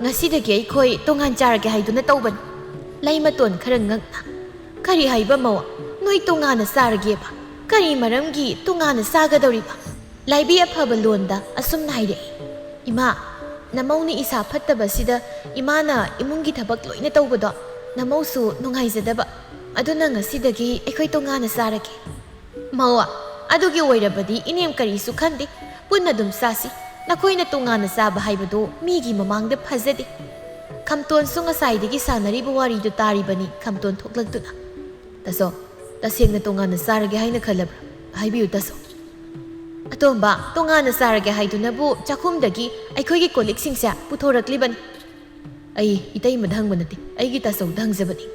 ꯉꯁꯤꯗꯒꯤ ꯑꯩꯈꯣꯏ ꯇꯣꯉꯥꯟ ꯆꯥꯔꯒꯦ ꯍꯥꯏꯗꯨꯅ ꯇꯧꯕꯅꯤ"꯫ ꯂꯩꯃꯇꯣꯟ ꯈꯔ ꯉꯛꯅ, "ꯀꯔꯤ ꯍꯥꯏꯕ ꯃꯧ? ꯅꯣꯏ ꯇꯣꯉꯥꯟꯅ ꯆꯥꯔꯒꯦꯕ? ꯀꯔꯤ ꯃꯔꯝꯒꯤ ꯇꯣꯉꯥꯟꯅ ꯆꯥꯒꯗꯧꯔꯤꯕ?" ꯂꯥꯏꯕꯤ ꯑꯐꯕ ꯂꯣꯟꯗ ꯑꯁꯨꯝꯅ ꯍꯥꯏꯔꯛꯏ, "ꯏꯃꯥ, ꯅꯃꯧꯅ ꯏꯁꯥ ꯐꯠꯇꯕꯁꯤꯗ ꯏꯃꯥꯅ ꯏꯃꯨꯡꯒꯤ ꯊꯕꯛ ꯂꯣꯏꯅ ꯇꯧꯕꯗꯣ ꯅꯃꯧꯁꯨ ꯅꯨꯡꯉꯥꯏꯖꯗꯕ꯫ ꯑꯗꯨꯅ ꯉꯁꯤꯗꯒꯤ ꯑꯩꯈꯣꯏ ꯇꯣꯉꯥꯟꯅ ꯆꯥꯔꯒꯦ"꯫ "ꯃꯧ, ꯑꯗꯨꯒꯤ ꯑꯣꯏꯔꯕꯗꯤ ꯏꯅꯦꯝ ꯀꯔꯤꯁꯨ ꯈꯟꯗꯦ, ꯄꯨꯟꯅ ꯑꯗꯨꯝ ꯆꯥꯁꯤ꯫ ꯅꯈꯣꯏꯅ ꯇꯣꯉꯥꯟꯅ ꯆꯥꯕ ꯍꯥꯏꯕꯗꯨ ꯃꯤꯒꯤ ꯃꯃꯥꯡꯗ ꯐꯖꯗꯦ"꯫ ꯈꯝꯇꯣꯟꯁꯨ ꯉꯁꯥꯏꯗꯒꯤ ꯁꯥꯟꯅꯔꯤꯕ ꯋꯥꯔꯤꯗꯨ ꯇꯥꯔꯤꯕꯅꯤ꯫ ꯈꯝꯇꯣꯟ ꯊꯣꯛꯂꯛꯇꯨꯅ, "ꯇꯥꯆꯧ, ꯇꯁꯦꯡꯅ ꯇꯣꯉꯥꯟꯅ ꯆꯥꯔꯒꯦ ꯍꯥꯏꯅ ꯈꯜꯂꯕ꯭ꯔꯥ? ꯍꯥꯏꯕꯤꯌꯨ ꯇꯥꯆꯧ꯫" "ꯑꯇꯣꯝꯕ, ꯇꯣꯉꯥꯟꯅ ꯆꯥꯔꯒꯦ ꯍꯥꯏꯗꯨꯅꯕꯨ ꯆꯥꯛꯈꯨꯝꯗꯒꯤ ꯑꯩꯈꯣꯏꯒꯤ ꯀꯣꯜ ꯂꯤꯛꯁꯤꯡꯁꯦ ꯄꯨꯊꯣꯔꯛꯂꯤꯕꯅꯤ꯫" "ꯑꯩ ꯏꯇꯩꯃꯗ ꯍꯪꯕ ꯅꯠꯇꯦ, ꯑꯩꯒꯤ ꯇꯥꯆꯧꯗ ꯍꯪꯖꯕꯅꯤ꯫"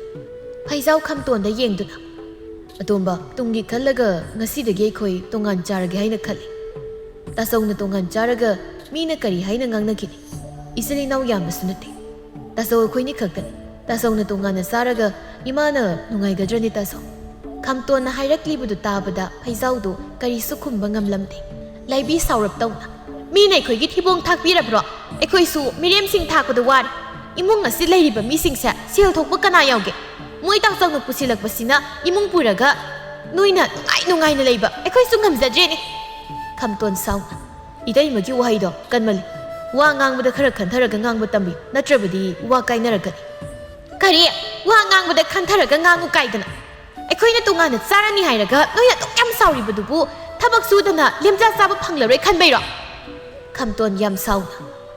ꯐꯩꯖꯥꯎ ꯈꯝꯇꯣꯟꯗ ꯌꯦꯡꯗꯨꯅ, "ꯑꯇꯣꯝꯕ, ꯇꯨꯡꯒꯤ ꯈꯜꯂꯒ ꯉꯁꯤꯗꯒꯤ ꯑꯩꯈꯣꯏ ꯇꯣꯉꯥꯟ ꯆꯥꯔꯒꯦ ꯍꯥꯏꯅ ꯈꯜꯂꯤ꯫ ꯇꯥꯆꯧꯅ ꯇꯣꯉꯥꯟ ꯆꯥꯔꯒ ꯃꯤꯅ ꯀꯔꯤ ꯍꯥꯏꯅ ꯉꯥꯡꯅꯈꯤꯅꯤ? ꯏꯆꯤꯜ ꯏꯅꯥꯎ ꯌꯥꯝꯕꯁꯨ ꯅꯠꯇꯦ꯫ ꯇꯥꯆꯧ ꯑꯩꯈꯣꯏꯅꯤ ꯈꯛꯇꯅꯤ꯫ ꯇꯥꯆꯧꯅ ꯇꯣꯉꯥꯟꯅ ꯆꯥꯔꯒ ꯏꯃꯥꯅ ꯅꯨꯡꯉꯥꯏꯒꯗ꯭ꯔꯅꯦ ꯇꯥꯆꯧ?" ꯈꯝꯇꯣꯟꯅ ꯍꯥꯏꯔꯛꯂꯤꯕꯗꯨ ꯇꯥꯕꯗ ꯐꯩꯖꯥꯎꯗꯨ ꯀꯔꯤꯁꯨ ꯈꯨꯝꯕ ꯉꯝꯂꯝꯗꯦ꯫ ꯂꯥꯏꯕꯤ ꯁꯥꯎꯔꯞ ꯇꯧꯅ, "ꯃꯤꯅ ꯑꯩꯈꯣꯏꯒꯤ ꯊꯤꯕꯣꯡ ꯊꯥꯛꯄꯤꯔꯕ꯭ꯔꯣ? ꯑꯩꯈꯣꯏꯁꯨ ꯃꯤꯔꯦꯝꯁꯤꯡ ꯊꯥꯛꯄꯗ ꯋꯥꯔꯦ꯫ ꯏꯃꯨꯡ ꯑꯁꯤ ꯂꯩꯔꯤꯕ ꯃꯤꯁꯤꯡꯁꯦ ꯁꯦꯜ ꯊꯣꯛꯄ ꯀꯅꯥ ꯌꯥꯎꯒꯦ? ꯃꯣꯏ ꯇꯥꯆꯧꯅ ꯄꯨꯁꯤꯜꯂꯛꯄꯁꯤꯅ ꯏꯃꯨꯡ ꯄꯨꯔꯒ ꯅꯣꯏꯅ ꯅꯨꯡꯉꯥꯏ ꯅꯨꯡꯉꯥꯏꯅ ꯂꯩꯕ ꯑꯩꯈꯣꯏꯁꯨ ꯉꯝꯖꯗ꯭ꯔꯦꯅꯦ꯫" ꯈꯝꯇꯣꯟ ꯁꯥꯎꯅ, "ꯏꯇꯩꯃꯒꯤ ꯋꯥꯍꯩꯗꯣ ꯀꯟꯃꯜꯂꯤ꯫ ꯋꯥ ꯉꯥꯡꯕꯗ ꯈꯔ ꯈꯟꯊꯔꯒ ꯉꯥꯡꯕ ꯇꯝꯕꯤꯌꯨ, ꯅꯠꯇ꯭ꯔꯕꯗꯤ ꯋꯥ ꯀꯥꯏꯅꯔꯛꯀꯅꯤ꯫" "ꯀꯔꯤ? ꯋꯥ ꯉꯥꯡꯕꯗ ꯈꯟꯊꯔꯒ ꯉꯥꯡꯉꯨ ꯀꯥꯏꯗꯅ? ꯑꯩꯈꯣꯏꯅ ꯇꯣꯉꯥꯟꯅ ꯆꯥꯔꯅꯤ ꯍꯥꯏꯔꯒ ꯅꯣꯏ ꯑꯗꯨꯛ ꯌꯥꯝ ꯁꯥꯎꯔꯤꯕꯗꯨꯕꯨ ꯊꯕꯛ ꯁꯨꯗꯅ ꯂꯦꯝꯖꯥ ꯆꯥꯕ ꯐꯪꯂꯔꯣꯏ ꯈꯟꯕꯩꯔꯣ?" ꯈꯝꯇꯣꯟ ꯌꯥꯝ ꯁꯥꯎꯅ,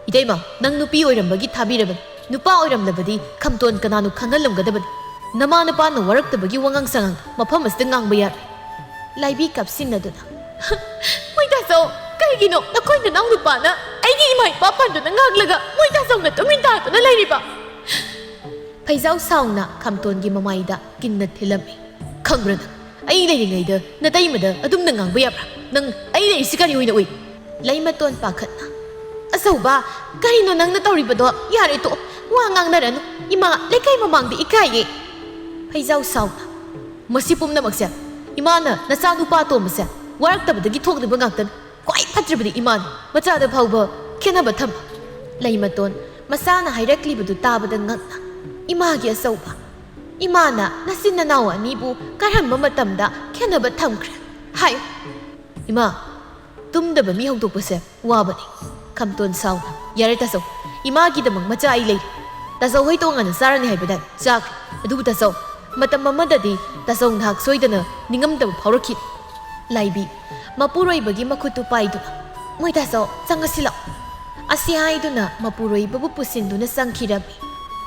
"ꯏꯇꯩꯃ, ꯅꯪ ꯅꯨꯄꯤ ꯑꯣꯏꯔꯝꯕꯒꯤ ꯊꯥꯕꯤꯔꯕꯅꯤ꯫ ꯅꯨꯄꯥ ꯑꯣꯏꯔꯝꯂꯕꯗꯤ ꯈꯝꯇꯣꯟ ꯀꯅꯥꯅꯣ ꯈꯪꯍꯜꯂꯝꯒꯗꯕꯅꯤ꯫ ꯅꯃꯥ ꯅꯄꯥꯅ ꯋꯥꯔꯛꯇꯕꯒꯤ ꯋꯥꯉꯥꯡ ꯁꯉꯥꯡ ꯃꯐꯝ ꯑꯁꯤꯗ ꯉꯥꯡꯕ ꯌꯥꯔꯣꯏ꯫" ꯂꯥꯏꯕꯤ ꯀꯥꯞꯁꯤꯟꯅꯗꯨꯅ, "ꯃꯣꯏ ꯇꯥꯆꯧ, ꯀꯩꯒꯤꯅꯣ ꯅꯈꯣꯏ ꯅꯅꯥꯎ ꯅꯨꯄꯥꯅ ꯑꯩꯒꯤ ꯏꯃꯥ ꯏꯄꯥ ꯄꯟꯗꯨꯅ ꯉꯥꯡꯂꯒ ꯃꯣꯏ ꯇꯥꯆꯧꯅ ꯇꯨꯃꯤꯟ ꯇꯥꯗꯨꯅ ꯂꯩꯔꯤꯕ?" ꯐꯩꯖꯥꯎ ꯁꯥꯎꯅ ꯈꯝꯇꯣꯟꯒꯤ ꯃꯃꯥꯏꯗ ꯀꯤꯟꯅ ꯊꯤꯜꯂꯝꯃꯤ꯫ "ꯈꯪꯕ꯭ꯔꯥ ꯅꯪ? ꯑꯩ ꯂꯩꯔꯤꯉꯩꯗ ꯅꯇꯩꯃꯗ ꯑꯗꯨꯝꯅ ꯉꯥꯡꯕ ꯌꯥꯕ꯭ꯔꯥ? ꯅꯪ ꯑꯩ ꯂꯩꯔꯤꯁꯤ ꯀꯔꯤ ꯑꯣꯏꯅ ꯎꯏ?" ꯂꯩꯃꯇꯣꯟ ꯄꯥꯈꯠꯅ, "ꯑꯆꯧꯕ, ꯀꯔꯤꯅꯣ ꯅꯪꯅ ꯇꯧꯔꯤꯕꯗꯣ? ꯌꯥꯔꯦ ꯇꯣꯛꯑꯣ, ꯋꯥ ꯉꯥꯡꯅꯔꯅꯨ꯫ ꯏꯃꯥ, ꯂꯩꯀꯥꯏ ꯃꯃꯥꯡꯗ ꯏꯀꯥꯏꯌꯦ꯫" ꯐꯩꯖꯥꯎ ꯁꯥꯎꯅ, "ꯃꯁꯤ ꯄꯨꯝꯅꯃꯛꯁꯦ ꯏꯃꯥꯅ ꯅꯆꯥꯅꯨꯄꯥ ꯑꯇꯣꯝꯕꯁꯦ ꯋꯥꯔꯛꯇꯕꯗꯒꯤ ꯊꯣꯛꯂꯤꯕ ꯉꯥꯛꯇꯅꯤ꯫ ꯈ꯭ꯋꯥꯏ ꯐꯠꯇ꯭ꯔꯕꯗꯤ ꯏꯃꯥꯅꯤ, ꯃꯆꯥꯗ ꯐꯥꯎꯕ ꯈꯦꯠꯅꯕ ꯊꯝꯕ꯫" ꯂꯩꯃꯇꯣꯟ ꯃꯁꯥꯅ ꯍꯥꯏꯔꯛꯂꯤꯕꯗꯨ ꯇꯥꯕꯗ ꯉꯛꯅ, "ꯏꯃꯥꯒꯤ ꯑꯆꯧꯕ, ꯏꯃꯥꯅ ꯅꯆꯤꯟ ꯅꯅꯥꯎ ꯑꯅꯤꯕꯨ ꯀꯔꯝꯕ ꯃꯇꯝꯗ ꯈꯦꯠꯅꯕ ꯊꯝꯈ꯭ꯔꯦ? ꯍꯥꯏꯌꯨ꯫" "ꯏꯃꯥ, ꯇꯨꯝꯗꯕ ꯃꯤ ꯍꯧꯗꯣꯛꯄꯁꯦ ꯋꯥꯕꯅꯤ꯫" ꯈꯝꯇꯣꯟ ꯁꯥꯎꯅ, "ꯌꯥꯔꯦ ꯇꯥꯆꯧ, ꯏꯃꯥꯒꯤꯗꯃꯛ ꯃꯆꯥ ꯑꯩ ꯂꯩꯔꯤ꯫ ꯇꯥꯆꯧ ꯍꯣꯏ ꯇꯣꯉꯥꯟꯅ ꯆꯥꯔꯅꯤ ꯍꯥꯏꯕꯗꯥꯏ? ꯆꯥꯈ꯭ꯔꯦ꯫ ꯑꯗꯨꯕꯨ ꯇꯥꯆꯧ, ꯃꯇꯝ ꯑꯃꯗꯗꯤ ꯇꯥꯆꯧ ꯅꯍꯥꯛ ꯁꯣꯏꯗꯅ ꯅꯤꯡꯉꯝꯗꯕ ꯐꯥꯎꯔꯛꯈꯤꯅꯤ꯫" ꯂꯥꯏꯕꯤ ꯃꯄꯨꯔꯣꯏꯕꯒꯤ ꯃꯈꯨꯠꯇꯨ ꯄꯥꯏꯗꯨꯅ, "ꯃꯣꯏ ꯇꯥꯆꯧ, ꯆꯪꯉꯁꯤ ꯂꯥꯛꯑꯣ꯫" ꯑꯁꯤ ꯍꯥꯏꯗꯨꯅ ꯃꯄꯨꯔꯣꯏꯕꯕꯨ ꯄꯨꯁꯤꯟꯗꯨꯅ ꯆꯪꯈꯤꯔꯝꯃꯤ꯫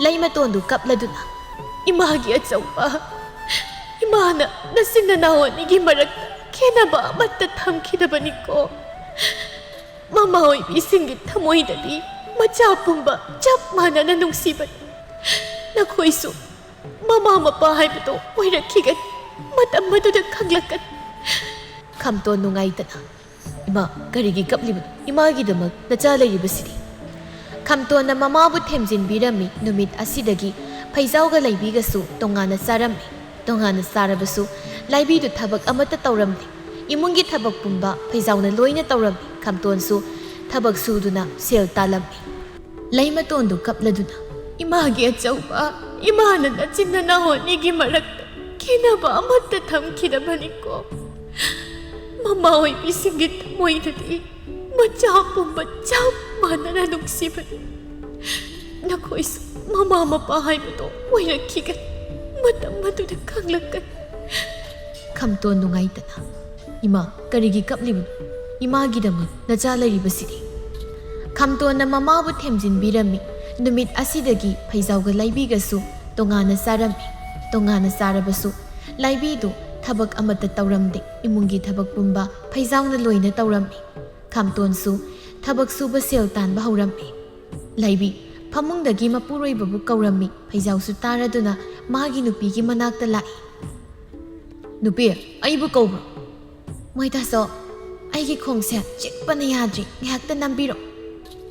ꯂꯩꯃꯇꯣꯟꯗꯨ ꯀꯞꯂꯗꯨꯅ, "ꯏꯃꯥꯒꯤ ꯑꯆꯧꯕ, ꯏꯃꯥꯅ ꯅꯆꯤꯟ ꯅꯅꯥꯎ ꯑꯅꯤꯒꯤ ꯃꯔꯛꯇ ꯈꯦꯟꯅꯕ ꯑꯃꯠꯇ ꯊꯝꯈꯤꯗꯕꯅꯤꯀꯣ꯫ ꯃꯃꯥ ꯑꯣꯏꯕꯤꯁꯤꯡꯒꯤ ꯊꯃꯣꯏꯗꯗꯤ ꯃꯆꯥ ꯄꯨꯝꯕ ꯆꯞ ꯃꯥꯟꯅꯅ ꯅꯨꯡꯁꯤꯕꯅꯤ꯫ ꯅꯈꯣꯏꯁꯨ ꯃꯃꯥ ꯃꯄꯥ ꯍꯥꯏꯕꯗꯣ ꯑꯣꯏꯔꯛꯈꯤꯒꯅꯤ꯫ ꯃꯇꯝ ꯑꯗꯨꯗ ꯈꯪꯂꯛꯀꯅꯤ꯫" ꯈꯝꯇꯣꯟ ꯅꯨꯡꯉꯥꯏꯇꯅ, "ꯏꯃꯥ, ꯀꯔꯤꯒꯤ ꯀꯞꯂꯤꯕꯅꯣ? ꯏꯃꯥꯒꯤꯗꯃꯛ ꯅꯆꯥ ꯂꯩꯔꯤꯕꯁꯤꯗꯤ꯫" ꯈꯝꯇꯣꯟꯅ ꯃꯃꯥꯕꯨ ꯊꯦꯝꯖꯤꯟꯕꯤꯔꯝꯃꯤ꯫ ꯅꯨꯃꯤꯠ ꯑꯁꯤꯗꯒꯤ ꯐꯩꯖꯥꯎꯒ ꯂꯩꯕꯤꯒꯁꯨ ꯇꯣꯉꯥꯟꯅ ꯆꯥꯔꯝꯃꯤ꯫ ꯇꯣꯉꯥꯟꯅ ꯆꯥꯔꯕꯁꯨ ꯂꯥꯏꯕꯤꯗꯨ ꯊꯕꯛ ꯑꯃꯠꯇ ꯇꯧꯔꯝꯗꯦ꯫ ꯏꯃꯨꯡꯒꯤ ꯊꯕꯛ ꯄꯨꯝꯕ ꯐꯩꯖꯥꯎꯅ ꯂꯣꯏꯅ ꯇꯧꯔꯝꯃꯤ꯫ ꯈꯝꯇꯣꯟꯁꯨ ꯊꯕꯛ ꯁꯨꯗꯨꯅ ꯁꯦꯜ ꯇꯥꯜꯂꯝꯃꯤ꯫ ꯂꯩꯃꯇꯣꯟꯗꯨ ꯀꯞꯂꯗꯨꯅ, "ꯏꯃꯥꯒꯤ ꯑꯆꯧꯕ, ꯏꯃꯥꯅ ꯅꯆꯤꯟ ꯅꯅꯥꯎ ꯑꯅꯤꯒꯤ ꯃꯔꯛꯇ ꯈꯦꯟꯅꯕ ꯑꯃꯠꯇ ꯊꯝꯈꯤꯗꯕꯅꯤꯀꯣ꯫ ꯃꯃꯥ ꯑꯣꯏꯕꯤꯁꯤꯡꯒꯤ ꯊꯃꯣꯏꯗꯗꯤ ꯃꯆꯥ ꯄꯨꯝꯕ ꯆꯞ ꯃꯥꯟꯅꯅ ꯅꯨꯡꯁꯤꯕꯅꯤ꯫ ꯅꯈꯣꯏꯁꯨ ꯃꯃꯥ ꯃꯄꯥ ꯍꯥꯏꯕꯗꯣ ꯑꯣꯏꯔꯛꯈꯤꯒꯅꯤ꯫ ꯃꯇꯝ ꯑꯗꯨꯗ ꯈꯪꯂꯛꯀꯅꯤ꯫" ꯈꯝꯇꯣꯟ ꯅꯨꯡꯉꯥꯏꯇꯅ, "ꯏꯃꯥ, ꯀꯔꯤꯒꯤ ꯀꯞꯂꯤꯕꯅꯣ? ꯏꯃꯥꯒꯤꯗꯃꯛ ꯅꯆꯥ ꯂꯩꯔꯤꯕꯁꯤꯗꯤ꯫" ꯈꯝꯇꯣꯟꯅ ꯃꯃꯥꯕꯨ ꯊꯦꯝꯖꯤꯟꯕꯤꯔꯝꯃꯤ꯫ ꯅꯨꯃꯤꯠ ꯑꯁꯤꯗꯒꯤ ꯐꯩꯖꯥꯎꯒ ꯂꯥꯏꯕꯤꯒꯁꯨ ꯇꯣꯉꯥꯟꯅ ꯆꯥꯔꯝꯃꯤ꯫ ꯇꯣꯉꯥꯟꯅ ꯆꯥꯔꯕꯁꯨ ꯂꯥꯏꯕꯤꯗꯨ ꯊꯕꯛ ꯑꯃꯠꯇ ꯇꯧꯔꯝꯗꯦ꯫ ꯏꯃꯨꯡꯒꯤ ꯊꯕꯛ ꯄꯨꯝꯕ ꯐꯩꯖꯥꯎꯅ ꯂꯣꯏꯅ ꯇꯧꯔꯝꯃꯤ꯫ ꯈꯝꯇꯣꯟꯁꯨ ꯊꯕꯛ ꯁꯨꯕ ꯁꯦꯜ ꯇꯥꯟꯕ ꯍꯧꯔꯝꯃꯤ꯫ ꯂꯥꯏꯕꯤ ꯐꯃꯨꯡꯗꯒꯤ ꯃꯄꯨꯔꯣꯏꯕꯕꯨ ꯀꯧꯔꯝꯃꯤ꯫ ꯐꯩꯖꯥꯎꯁꯨ ꯇꯥꯔꯗꯨꯅ ꯃꯥꯒꯤ ꯅꯨꯄꯤꯒꯤ ꯃꯅꯥꯛꯇ ꯂꯥꯛꯏ꯫ "ꯅꯨꯄꯤ, ꯑꯩꯕꯨ ꯀꯧꯕ꯭ꯔꯣ?" "ꯃꯣꯏꯇꯥꯁꯣ, ꯑꯩꯒꯤ ꯈꯣꯡꯁꯦ ꯆꯤꯛꯄꯅ ꯌꯥꯗ꯭ꯔꯤ, ꯉꯥꯏꯍꯥꯛꯇ ꯅꯝꯕꯤꯔꯣ꯫"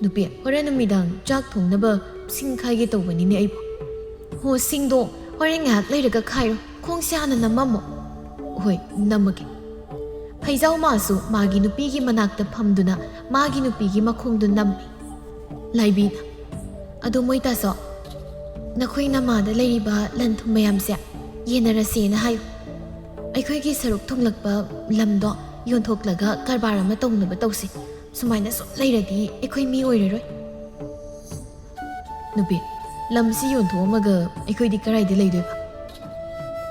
"ꯅꯨꯄꯤ, ꯍꯣꯔꯦꯟ ꯅꯨꯃꯤꯗꯥꯡ ꯆꯥꯛ ꯊꯣꯡꯅꯕ ꯁꯤꯡ ꯈꯥꯏꯒꯦ ꯇꯧꯕꯅꯤꯅꯦ ꯑꯩꯕꯨ꯫" "ꯍꯣ, ꯁꯤꯡꯗꯣ ꯍꯣꯔꯦꯟ ꯉꯥꯏꯍꯥꯛ ꯂꯩꯔꯒ ꯈꯥꯏꯔꯣ, ꯈꯣꯡꯁꯦ ꯍꯥꯟꯅ ꯅꯝꯃꯝꯃꯣ꯫" "ꯍꯣꯏ, ꯅꯝꯃꯒꯦ꯫" ꯐꯩꯖꯥꯎ ꯃꯥꯁꯨ ꯃꯥꯒꯤ ꯅꯨꯄꯤꯒꯤ ꯃꯅꯥꯛꯇ ꯐꯝꯗꯨꯅ ꯃꯥꯒꯤ ꯅꯨꯄꯤꯒꯤ ꯃꯈꯣꯡꯗꯨ ꯅꯝꯃꯤ꯫ ꯂꯥꯏꯕꯤꯅ, "ꯑꯗꯨ ꯃꯣꯏꯇꯥꯁꯣ, ꯅꯈꯣꯏ ꯅꯃꯥꯗ ꯂꯩꯔꯤꯕ ꯂꯟ ꯊꯨꯝ ꯃꯌꯥꯝꯁꯦ ꯌꯦꯟꯅꯔꯁꯦꯅ ꯍꯥꯏꯌꯨ꯫ ꯑꯩꯈꯣꯏꯒꯤ ꯁꯔꯨꯛ ꯊꯨꯡꯂꯛꯄ ꯂꯝꯗꯣ ꯌꯣꯟꯊꯣꯛꯂꯒ ꯀꯔꯕꯥꯔ ꯑꯃ ꯇꯧꯅꯕ ꯇꯧꯁꯤ꯫ ꯁꯨꯃꯥꯏꯅ ꯁꯨꯝ ꯂꯩꯔꯗꯤ ꯑꯩꯈꯣꯏ ꯃꯤ ꯑꯣꯏꯔꯔꯣꯏ꯫" "ꯅꯨꯄꯤ, ꯂꯝꯁꯤ ꯌꯣꯟꯊꯣꯛꯑꯝꯃꯒ ꯑꯩꯈꯣꯏꯗꯤ ꯀꯗꯥꯏꯗ ꯂꯩꯗꯣꯏꯕ?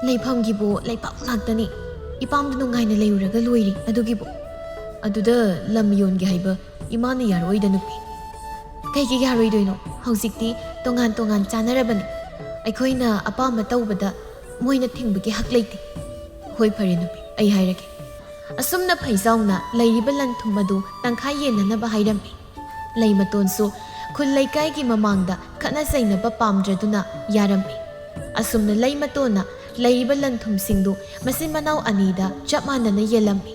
ꯂꯩꯐꯝꯒꯤꯕꯨ ꯂꯩꯄꯥꯛ ꯉꯥꯛꯇꯅꯤ꯫ ꯏꯄꯥꯝꯗ ꯅꯨꯡꯉꯥꯏꯅ ꯂꯩꯔꯨꯔꯒ ꯂꯣꯏꯔꯦ꯫ ꯑꯗꯨꯒꯤꯕꯨ, ꯑꯗꯨꯗ ꯂꯝ ꯌꯣꯟꯒꯦ ꯍꯥꯏꯕ ꯏꯃꯥꯅ ꯌꯥꯔꯛꯑꯣꯏꯗ, ꯅꯨꯄꯤ꯫" "ꯀꯩꯒꯤ ꯌꯥꯔꯣꯏꯗꯣꯏꯅꯣ? ꯍꯧꯖꯤꯛꯇꯤ ꯇꯣꯉꯥꯟ ꯇꯣꯉꯥꯟ ꯆꯥꯅꯔꯕꯅꯤ꯫ ꯑꯩꯈꯣꯏꯅ ꯑꯄꯥꯝꯕ ꯇꯧꯕꯗ ꯃꯣꯏꯅ ꯊꯤꯡꯕꯒꯤ ꯍꯛ ꯂꯩꯇꯦ"꯫ "ꯍꯣꯏ, ꯐꯔꯦ ꯅꯨꯄꯤ, ꯑꯩ ꯍꯥꯏꯔꯒꯦ"꯫ ꯑꯁꯨꯝꯅ ꯐꯩꯖꯥꯎꯅ ꯂꯩꯔꯤꯕ ꯂꯟ ꯊꯨꯝ ꯑꯗꯨ ꯇꯪꯈꯥꯏ ꯌꯦꯟꯅꯅꯕ ꯍꯥꯏꯔꯝꯃꯤ꯫ ꯂꯩꯃꯇꯣꯟꯁꯨ ꯈꯨꯜ ꯂꯩꯀꯥꯏꯒꯤ ꯃꯃꯥꯡꯗ ꯈꯠꯅ ꯆꯩꯅꯕ ꯄꯥꯝꯗ꯭ꯔꯗꯨꯅ ꯌꯥꯔꯝꯃꯤ꯫ ꯑꯁꯨꯝꯅ ꯂꯩꯃꯇꯣꯟꯅ ꯂꯩꯔꯤꯕ ꯂꯟ ꯊꯨꯝꯁꯤꯡꯗꯨ ꯃꯆꯤꯟ ꯃꯅꯥꯎ ꯑꯅꯤꯗ ꯆꯞ ꯃꯥꯟꯅꯅ ꯌꯦꯜꯂꯝꯃꯤ꯫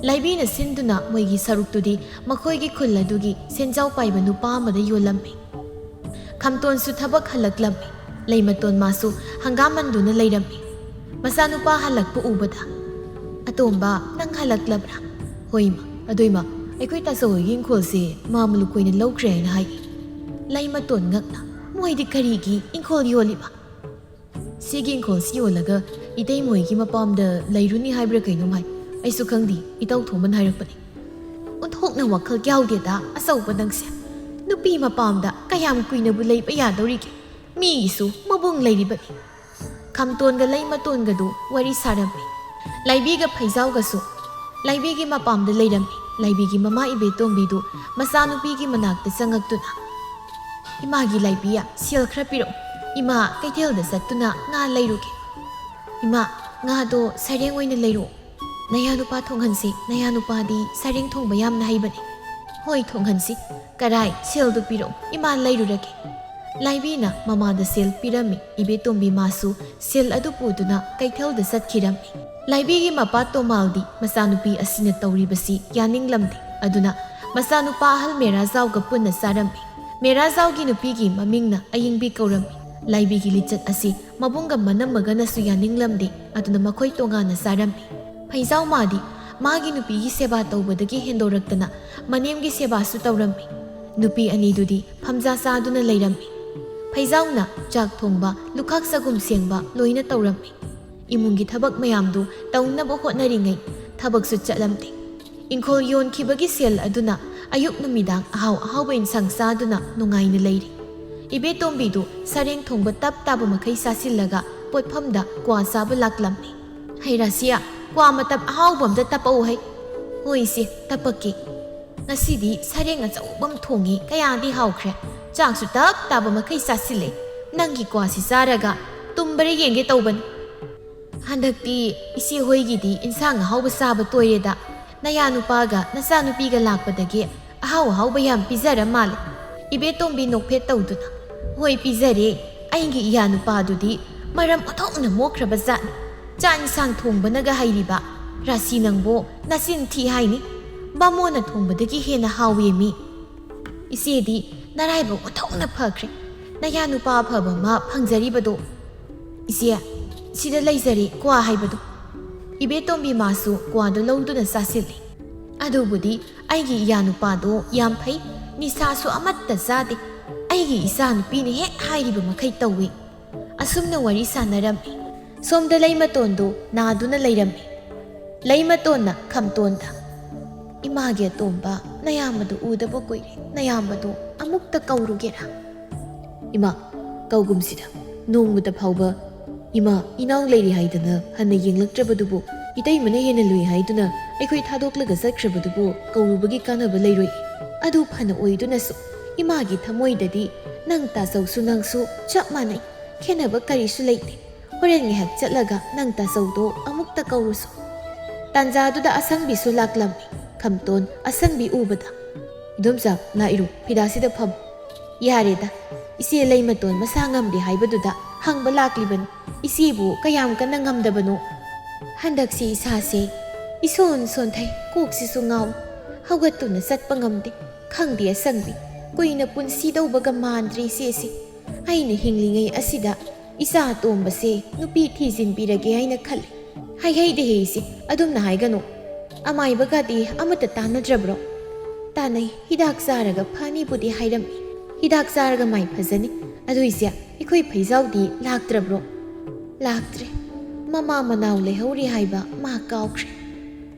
ꯂꯥꯏꯕꯤꯅ ꯁꯤꯟꯗꯨꯅ ꯃꯣꯏꯒꯤ ꯁꯔꯨꯛꯇꯨꯗꯤ ꯃꯈꯣꯏꯒꯤ ꯈꯨꯜ ꯑꯗꯨꯒꯤ ꯁꯦꯟꯖꯥꯎ ꯄꯥꯏꯕ ꯅꯨꯄꯥ ꯑꯃꯗ ꯌꯣꯜꯂꯝꯃꯤ꯫ ꯈꯝꯇꯣꯟꯁꯨ ꯊꯕꯛ ꯍꯜꯂꯛꯂꯝꯃꯤ꯫ ꯂꯩꯃꯇꯣꯟ ꯃꯥꯁꯨ ꯍꯪꯒꯥꯝ ꯃꯟꯗꯨꯅ ꯂꯩꯔꯝꯃꯤ꯫ ꯃꯆꯥꯅꯨꯄꯥ ꯍꯜꯂꯛꯄ ꯎꯕꯗ, "ꯑꯇꯣꯝꯕ, ꯅꯪ ꯍꯜꯂꯛꯂꯕ꯭ꯔꯥ?" "ꯍꯣꯏ ꯏꯃꯥ, ꯑꯗꯣ ꯏꯃꯥ, ꯑꯩꯈꯣꯏ ꯇꯥꯆꯧ ꯍꯣꯏꯒꯤ ꯏꯪꯈꯣꯜꯁꯦ ꯃꯥ ꯃꯂꯨꯀꯣꯏꯅ ꯂꯧꯈ꯭ꯔꯦ" ꯍꯥꯏꯅ ꯍꯥꯏ꯫ ꯂꯩꯃꯇꯣꯟ ꯉꯛꯅ, "ꯃꯣꯏꯗꯤ ꯀꯔꯤꯒꯤ ꯏꯪꯈꯣꯜ ꯌꯣꯜꯂꯤꯕ?" "ꯁꯤꯒꯤ ꯏꯪꯈꯣꯜꯁꯤ ꯌꯣꯜꯂꯒ ꯏꯇꯩꯃ ꯍꯣꯏꯒꯤ ꯃꯄꯥꯝꯗ ꯂꯩꯔꯨꯅꯤ ꯍꯥꯏꯕ꯭ꯔꯥ ꯀꯩꯅꯣꯝ ꯍꯥꯏ꯫ ꯑꯩꯁꯨ ꯈꯪꯗꯦ, ꯏꯇꯥꯎ ꯊꯣꯡꯕꯅ ꯍꯥꯏꯔꯛꯄꯅꯦ"꯫ "ꯑꯣꯟꯊꯣꯛꯅ ꯋꯥꯈꯜ ꯌꯥꯎꯗꯦꯗ ꯑꯆꯧꯕ ꯅꯪꯁꯦ꯫ ꯅꯨꯄꯤ ꯃꯄꯥꯝꯗ ꯀꯌꯥꯝ ꯀꯨꯏꯅꯕꯨ ꯂꯩꯕ ꯌꯥꯗꯧꯔꯤꯒꯦ? ꯃꯤꯒꯤꯁꯨ ꯃꯕꯨꯡ ꯂꯩꯔꯤꯕꯅꯤ"꯫ ꯈꯝꯇꯣꯟꯒ ꯂꯩꯃꯇꯣꯟꯒꯗꯨ ꯋꯥꯔꯤ ꯁꯥꯔꯝꯃꯤ꯫ ꯂꯥꯏꯕꯤꯒ ꯐꯩꯖꯥꯎꯒꯁꯨ꯫ ꯂꯥꯏꯕꯤꯒꯤ ꯃꯄꯥꯝꯗ ꯂꯩꯔꯝꯃꯤ꯫ ꯂꯥꯏꯕꯤꯒꯤ ꯃꯃꯥ ꯏꯕꯦꯇꯣꯝꯕꯤꯗꯨ ꯃꯆꯥꯅꯨꯄꯤꯒꯤ ꯃꯅꯥꯛꯇ ꯆꯪꯉꯛꯇꯨꯅ, "ꯏꯃꯥꯒꯤ ꯂꯥꯏꯕꯤꯌꯥ, ꯁꯦꯜ ꯈꯔ ꯄꯤꯔꯛꯎ꯫ ꯏꯃꯥ ꯀꯩꯊꯦꯜꯗ ꯆꯠꯇꯨꯅ ꯉꯥ ꯂꯩꯔꯨꯒꯦ"꯫ "ꯏꯃꯥ, ꯉꯥꯗꯣ ꯁꯔꯦꯡ ꯑꯣꯏꯅ ꯂꯩꯔꯛꯑꯣ꯫ ꯅꯌꯥ ꯅꯨꯄꯥ ꯊꯣꯡꯍꯟꯁꯤ, ꯅꯌꯥ ꯅꯨꯄꯥꯗꯤ ꯁꯔꯦꯡ ꯊꯣꯡꯕ ꯌꯥꯝꯅ ꯍꯩꯕꯅꯤ"꯫ "ꯍꯣꯏ, ꯊꯣꯡꯍꯟꯁꯤ꯫ ꯀꯔꯥꯏ, ꯁꯦꯜꯗꯨ ꯄꯤꯔꯛꯎ, ꯏꯃꯥ ꯂꯩꯔꯨꯔꯒꯦ"꯫ ꯂꯥꯏꯕꯤꯅ ꯃꯃꯥꯗ ꯁꯦꯜ ꯄꯤꯔꯝꯃꯤ꯫ ꯏꯕꯦꯇꯣꯝꯕꯤ ꯃꯥꯁꯨ ꯁꯦꯜ ꯑꯗꯨ ꯄꯨꯗꯨꯅ ꯀꯩꯊꯦꯜꯗ ꯆꯠꯈꯤꯔꯝꯃꯤ꯫ ꯂꯥꯏꯕꯤꯒꯤ ꯃꯄꯥ ꯇꯣꯃꯥꯜꯗꯤ ꯃꯆꯥꯅꯨꯄꯤ ꯑꯁꯤꯅ ꯇꯧꯔꯤꯕꯁꯤ ꯌꯥꯅꯤꯡꯂꯝꯗꯦ꯫ ꯑꯗꯨꯅ ꯃꯆꯥꯅꯨꯄꯥ ꯑꯍꯜ ꯃꯦꯔꯥꯖꯥꯎꯒ ꯄꯨꯟꯅ ꯆꯥꯔꯝꯃꯤ꯫ ꯃꯦꯔꯥꯖꯥꯎꯒꯤ ꯅꯨꯄꯤꯒꯤ ꯃꯃꯤꯡꯅ ꯑꯌꯤꯡꯕꯤ ꯀꯧꯔꯝꯃꯤ꯫ ꯂꯥꯏꯕꯤꯒꯤ ꯂꯤꯆꯠ ꯑꯁꯤ ꯃꯕꯨꯡꯒ ꯃꯅꯝꯃꯒꯅꯁꯨ ꯌꯥꯅꯤꯡꯂꯝꯗꯦ꯫ ꯑꯗꯨꯅ ꯃꯈꯣꯏ ꯇꯣꯉꯥꯟꯅ ꯆꯥꯔꯝꯃꯤ꯫ ꯐꯩꯖꯥꯎ ꯃꯥꯗꯤ ꯃꯥꯒꯤ ꯅꯨꯄꯤꯒꯤ ꯁꯦꯕꯥ ꯇꯧꯕꯗꯒꯤ ꯍꯦꯟꯗꯣꯔꯛꯇꯅ ꯃꯅꯦꯝꯒꯤ ꯁꯦꯕꯥꯁꯨ ꯇꯧꯔꯝꯃꯤ꯫ ꯅꯨꯄꯤ ꯑꯅꯤꯗꯨꯗꯤ ꯐꯝꯖꯥ ꯆꯥꯗꯨꯅ ꯂꯩꯔꯝꯃꯤ꯫ ꯐꯩꯖꯥꯎꯅ ꯆꯥꯛ ꯊꯣꯡꯕ, ꯂꯨꯈꯥꯛ ꯆꯒꯨꯝ ꯁꯦꯡꯕ ꯂꯣꯏꯅ ꯇꯧꯔꯝꯃꯤ꯫ ꯏꯃꯨꯡꯒꯤ ꯊꯕꯛ ꯃꯌꯥꯝꯗꯨ ꯇꯧꯅꯕ ꯍꯣꯠꯅꯔꯤꯉꯩ ꯊꯕꯛꯁꯨ ꯆꯠꯂꯝꯗꯦ꯫ ꯏꯪꯈꯣꯜ ꯌꯣꯟꯈꯤꯕꯒꯤ ꯁꯦꯜ ꯑꯗꯨꯅ ꯑꯌꯨꯛ ꯅꯨꯃꯤꯗꯥꯡ ꯑꯍꯥꯎ ꯑꯍꯥꯎꯕ ꯏꯟꯁꯥꯡ ꯆꯥꯗꯨꯅ ꯅꯨꯡꯉꯥꯏꯅ ꯂꯩꯔꯤ꯫ ꯏꯕꯦꯇꯣꯝꯕꯤꯗꯨ ꯁꯔꯦꯡ ꯊꯣꯡꯕ ꯇꯞ ꯇꯥꯕ ꯃꯈꯩ ꯆꯥꯁꯤꯜꯂꯒ ꯄꯣꯠꯐꯝꯗ ꯀ꯭ꯋꯥ ꯆꯥꯕ ꯂꯥꯛꯂꯝꯃꯤ꯫ "ꯍꯩ ꯔꯥꯁꯤꯌꯥ, ꯀ꯭ꯋꯥ ꯃꯇꯞ ꯑꯍꯥꯎꯕ ꯑꯝꯇ ꯇꯞꯄꯛꯎ ꯍꯩ"꯫ "ꯍꯣꯏ ꯏꯆꯦ, ꯇꯞꯄꯛꯀꯦ"꯫ "ꯉꯁꯤꯗꯤ ꯁꯔꯦꯡ ꯑꯆꯧꯕ ꯑꯃ ꯊꯣꯡꯉꯤ, ꯀꯌꯥꯗꯤ ꯍꯥꯎꯈ꯭ꯔꯦ꯫ ꯆꯥꯛꯁꯨ ꯇꯞ ꯇꯥꯕ ꯃꯈꯩ ꯆꯥꯁꯤꯜꯂꯦ꯫ ꯅꯪꯒꯤ ꯀ꯭ꯋꯥꯁꯤ ꯆꯥꯔꯒ ꯇꯨꯝꯕꯔ ꯌꯦꯡꯒꯦ ꯇꯧꯕꯅꯤ꯫ ꯍꯟꯗꯛꯇꯤ ꯏꯆꯦ ꯍꯣꯏꯒꯤꯗꯤ ꯏꯟꯁꯥꯡ ꯑꯍꯥꯎꯕ ꯆꯥꯕ ꯇꯣꯏꯔꯦꯗ꯫ ꯅꯌꯥ ꯅꯨꯄꯥꯒ ꯅꯆꯥ ꯅꯨꯄꯤꯒ ꯂꯥꯛꯄꯗꯒꯤ ꯑꯍꯥꯎ ꯑꯍꯥꯎꯕ ꯌꯥꯝ ꯄꯤꯖꯔ ꯃꯥꯜꯂꯦ꯫" ꯏꯕꯦꯇꯣꯝꯕꯤ ꯅꯣꯛꯐꯦꯠ ꯇꯧꯗꯨꯅ, "ꯍꯣꯏ ꯄꯤꯖꯔꯦ꯫ ꯑꯩꯒꯤ ꯏꯌꯥ ꯅꯨꯄꯥꯗꯨꯗꯤ ꯃꯔꯝ ꯑꯣꯟꯊꯣꯛꯅ ꯃꯣꯛꯈ꯭ꯔꯕ ꯖꯥꯠꯅꯤ꯫ ꯆꯥꯛ ꯏꯟꯁꯥꯡ ꯊꯣꯡꯕꯅꯒ ꯍꯩꯔꯤꯕ꯫ ꯔꯥꯁꯤ ꯅꯪꯕꯣ, ꯅꯆꯤꯟ ꯊꯤ ꯍꯥꯏꯅꯤ꯫ ꯕꯥꯃꯣꯟꯅ ꯊꯣꯡꯕꯗꯒꯤ ꯍꯦꯟꯅ ꯍꯥꯎꯋꯦ ꯃꯤ꯫ ꯏꯆꯦꯗꯤ ꯅꯔꯥꯏꯕꯛ ꯑꯣꯟꯊꯣꯛꯅ ꯐꯈ꯭ꯔꯦ꯫ ꯅꯌꯥ ꯅꯨꯄꯥ ꯑꯐꯕ ꯑꯃ ꯐꯪꯖꯔꯤꯕꯗꯣ꯫ ꯏꯆꯦ, ꯁꯤꯗ ꯂꯩꯖꯔꯦ ꯀ꯭ꯋꯥ ꯍꯥꯏꯕꯗꯣ꯫" ꯏꯕꯦꯇꯣꯝꯕꯤ ꯃꯥꯁꯨ ꯀ꯭ꯋꯥꯗꯨ ꯂꯧꯗꯨꯅ ꯆꯥꯁꯤꯜꯂꯤ꯫ "ꯑꯗꯨꯕꯨꯗꯤ ꯑꯩꯒꯤ ꯏꯌꯥ ꯅꯨꯄꯥꯗꯣ ꯌꯥꯝ ꯐꯩ, ꯅꯤꯁꯥꯁꯨ ꯑꯃꯠꯇ ꯆꯥꯗꯦ꯫ ꯑꯩꯒꯤ ꯏꯆꯥ ꯅꯨꯄꯤꯅ ꯍꯦꯛ ꯍꯥꯏꯔꯤꯕ ꯃꯈꯩ ꯇꯧꯏ꯫" ꯑꯁꯨꯝꯅ ꯋꯥꯔꯤ ꯁꯥꯟꯅꯔꯝꯃꯤ꯫ ꯁꯣꯝꯗ ꯂꯩꯃꯇꯣꯟꯗꯨ ꯅꯥꯗꯨꯅ ꯂꯩꯔꯝꯃꯤ꯫ ꯂꯩꯃꯇꯣꯟꯅ ꯈꯝꯇꯣꯟꯗ, "ꯏꯃꯥꯒꯤ ꯑꯇꯣꯝꯕ, ꯅꯌꯥꯝꯕꯗꯨ ꯎꯗꯕ ꯀꯨꯏꯔꯦ, ꯅꯌꯥꯝꯕꯗꯨ ꯑꯃꯨꯛꯇ ꯀꯧꯔꯨꯒꯦꯔꯥ?" "ꯏꯃꯥ, ꯀꯧꯒꯨꯝꯁꯤꯗ꯫ ꯅꯣꯡꯃꯇ ꯐꯥꯎꯕ ꯏꯃꯥ, ꯏꯅꯥꯎ ꯂꯩꯔꯤ ꯍꯥꯏꯗꯅ ꯍꯟꯅ ꯌꯦꯡꯂꯛꯇ꯭ꯔꯕꯗꯨꯕꯨ, ꯏꯇꯩꯃꯅ ꯍꯦꯟꯅ ꯂꯨꯏ ꯍꯥꯏꯗꯨꯅ ꯑꯩꯈꯣꯏ ꯊꯥꯗꯣꯛꯂꯒ ꯆꯠꯈ꯭ꯔꯕꯗꯨꯕꯨ ꯀꯧꯔꯨꯕꯒꯤ ꯀꯥꯟꯅꯕ ꯂꯩꯔꯣꯏ꯫ ꯑꯗꯨ ꯐꯅ ꯑꯣꯏꯗꯨꯅꯁꯨ ꯏꯃꯥꯒꯤ ꯊꯃꯣꯏꯗꯗꯤ ꯅꯪ ꯇꯥꯆꯧꯁꯨ ꯅꯪꯁꯨ ꯆꯞ ꯃꯥꯟꯅꯩ꯫ ꯈꯦꯠꯅꯕ ꯀꯔꯤꯁꯨ ꯂꯩꯇꯦ꯫ ꯍꯣꯔꯦꯟ ꯉꯥꯏꯍꯥꯛ ꯆꯠꯂꯒ ꯅꯪ ꯇꯥꯆꯧꯗꯣ ꯑꯃꯨꯛꯇ ꯀꯧꯔꯨꯁꯣ꯫" ꯇꯥꯟꯖꯥꯗꯨꯗ ꯑꯁꯪꯕꯤꯁꯨ ꯂꯥꯛꯂꯝꯃꯤ꯫ ꯈꯝꯇꯣꯟ ꯑꯁꯪꯕꯤ ꯎꯕꯗ, "ꯏꯗꯣꯝꯆꯥ, ꯂꯥꯛꯏꯔꯣ, ꯐꯤꯗꯥꯁꯤꯗ ꯐꯝ꯫" "ꯌꯥꯔꯦꯗ, ꯏꯆꯦ ꯂꯩꯃꯇꯣꯟ ꯃꯁꯥ ꯉꯝꯗꯦ ꯍꯥꯏꯕꯗꯨꯗ ꯍꯪꯕ ꯂꯥꯛꯂꯤꯕꯅꯤ꯫ ꯏꯆꯦꯕꯨ ꯀꯌꯥꯝ ꯀꯟꯅ ꯉꯝꯗꯕꯅꯣ?" "ꯍꯟꯗꯛꯁꯤ ꯏꯁꯥꯁꯦ ꯏꯁꯣꯟ ꯁꯣꯟꯊꯩ, ꯀꯣꯛꯁꯤꯁꯨ ꯉꯥꯎꯏ, ꯍꯧꯒꯠꯇꯨꯅ ꯆꯠꯄ ꯉꯝꯗꯦ꯫ ꯈꯪꯗꯦ ꯑꯁꯪꯕꯤ, ꯀꯨꯏꯅ ꯄꯨꯟꯁꯤꯗꯧꯕꯒ ꯃꯥꯟꯗ꯭ꯔꯦ ꯏꯆꯦꯁꯦ꯫ ꯑꯩꯅ ꯍꯤꯡꯂꯤꯉꯩ ꯑꯁꯤꯗ ꯏꯆꯥ ꯑꯇꯣꯝꯕꯁꯦ ꯅꯨꯄꯤ ꯊꯤꯖꯤꯟꯕꯤꯔꯒꯦ ꯍꯥꯏꯅ ꯈꯜꯂꯤ꯫" "ꯍꯩꯍꯩꯗꯦꯍꯦ ꯏꯆꯦ, ꯑꯗꯨꯝꯅ ꯍꯥꯏꯒꯅꯨ꯫ ꯑꯃꯥꯏꯕꯒꯗꯤ ꯑꯃꯠꯇ ꯇꯥꯟꯅꯗ꯭ꯔꯕ꯭ꯔꯣ?" "ꯇꯥꯟꯅꯩ, ꯍꯤꯗꯥꯛ ꯆꯥꯔꯒ ꯐꯅꯤꯕꯨꯗꯤ ꯍꯥꯏꯔꯝꯃꯤ꯫ ꯍꯤꯗꯥꯛ ꯆꯥꯔꯒ ꯃꯥꯏ ꯐꯖꯅꯤ꯫ ꯑꯗꯨ ꯏꯆꯦ, ꯑꯩꯈꯣꯏ ꯐꯩꯖꯥꯎꯗꯤ ꯂꯥꯛꯇ꯭ꯔꯕ꯭ꯔꯣ?" "ꯂꯥꯛꯇ꯭ꯔꯦ꯫ ꯃꯃꯥ ꯃꯅꯥꯎ ꯂꯩꯍꯧꯔꯤ ꯍꯥꯏꯕ ꯃꯥ ꯀꯥꯎꯈ꯭ꯔꯦ꯫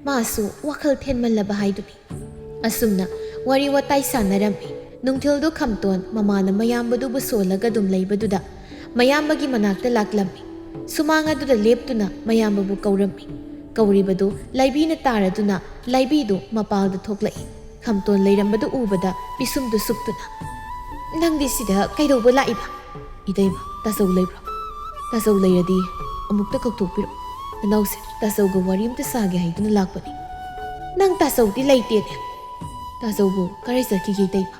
ꯃꯥꯁꯨ ꯋꯥꯈꯜ ꯊꯦꯟꯃꯜꯂꯕ ꯍꯥꯏꯗꯨꯅꯤ꯫" ꯑꯁꯨꯝꯅ ꯋꯥꯔꯤ ꯋꯥꯇꯥꯏ ꯁꯥꯟꯅꯔꯝꯃꯤ꯫ ꯅꯨꯡꯊꯤꯜꯗꯨ ꯈꯝꯇꯣꯟ ꯃꯃꯥꯅ ꯃꯌꯥꯝꯕꯗꯨꯕꯨ ꯁꯣꯜꯂꯒ ꯑꯗꯨꯝ ꯂꯩꯕꯗꯨꯗ ꯃꯌꯥꯝꯕꯒꯤ ꯃꯅꯥꯛꯇ ꯂꯥꯛꯂꯝꯃꯤ꯫ ꯁꯨꯃꯥꯡ ꯑꯗꯨꯗ ꯂꯦꯞꯇꯨꯅ ꯃꯌꯥꯝꯕꯕꯨ ꯀꯧꯔꯝꯃꯤ꯫ ꯀꯧꯔꯤꯕꯗꯨ ꯂꯥꯏꯕꯤꯅ ꯇꯥꯔꯗꯨꯅ ꯂꯥꯏꯕꯤꯗꯨ ꯃꯄꯥꯜꯗ ꯊꯣꯛꯂꯛꯏ꯫ ꯈꯝꯇꯣꯟ ꯂꯩꯔꯝꯕꯗꯨ ꯎꯕꯗ ꯄꯤꯁꯨꯝꯗꯨ ꯁꯨꯞꯇꯨꯅ, "ꯅꯪꯗꯤ ꯁꯤꯗ ꯀꯩꯗꯧꯕ ꯂꯥꯛꯏꯕ?" "ꯏꯇꯩꯃ, ꯇꯥꯆꯧ ꯂꯩꯕ꯭ꯔꯣ? ꯇꯥꯆꯧ ꯂꯩꯔꯗꯤ ꯑꯃꯨꯛꯇ ꯀꯧꯊꯣꯛꯄꯤꯔꯛꯑꯣ꯫ ꯅꯅꯥꯎꯁꯦ ꯇꯥꯆꯧꯒ ꯋꯥꯔꯤ ꯑꯝꯇ ꯁꯥꯒꯦ ꯍꯥꯏꯗꯨꯅ ꯂꯥꯛꯄꯅꯤ꯫" "ꯅꯪ ꯇꯥꯆꯧꯗꯤ ꯂꯩꯇꯦꯅꯦ?" "ꯇꯥꯆꯧꯕꯨ ꯀꯔꯥꯏ ꯆꯠꯈꯤꯒꯦ ꯏꯇꯩꯃ?"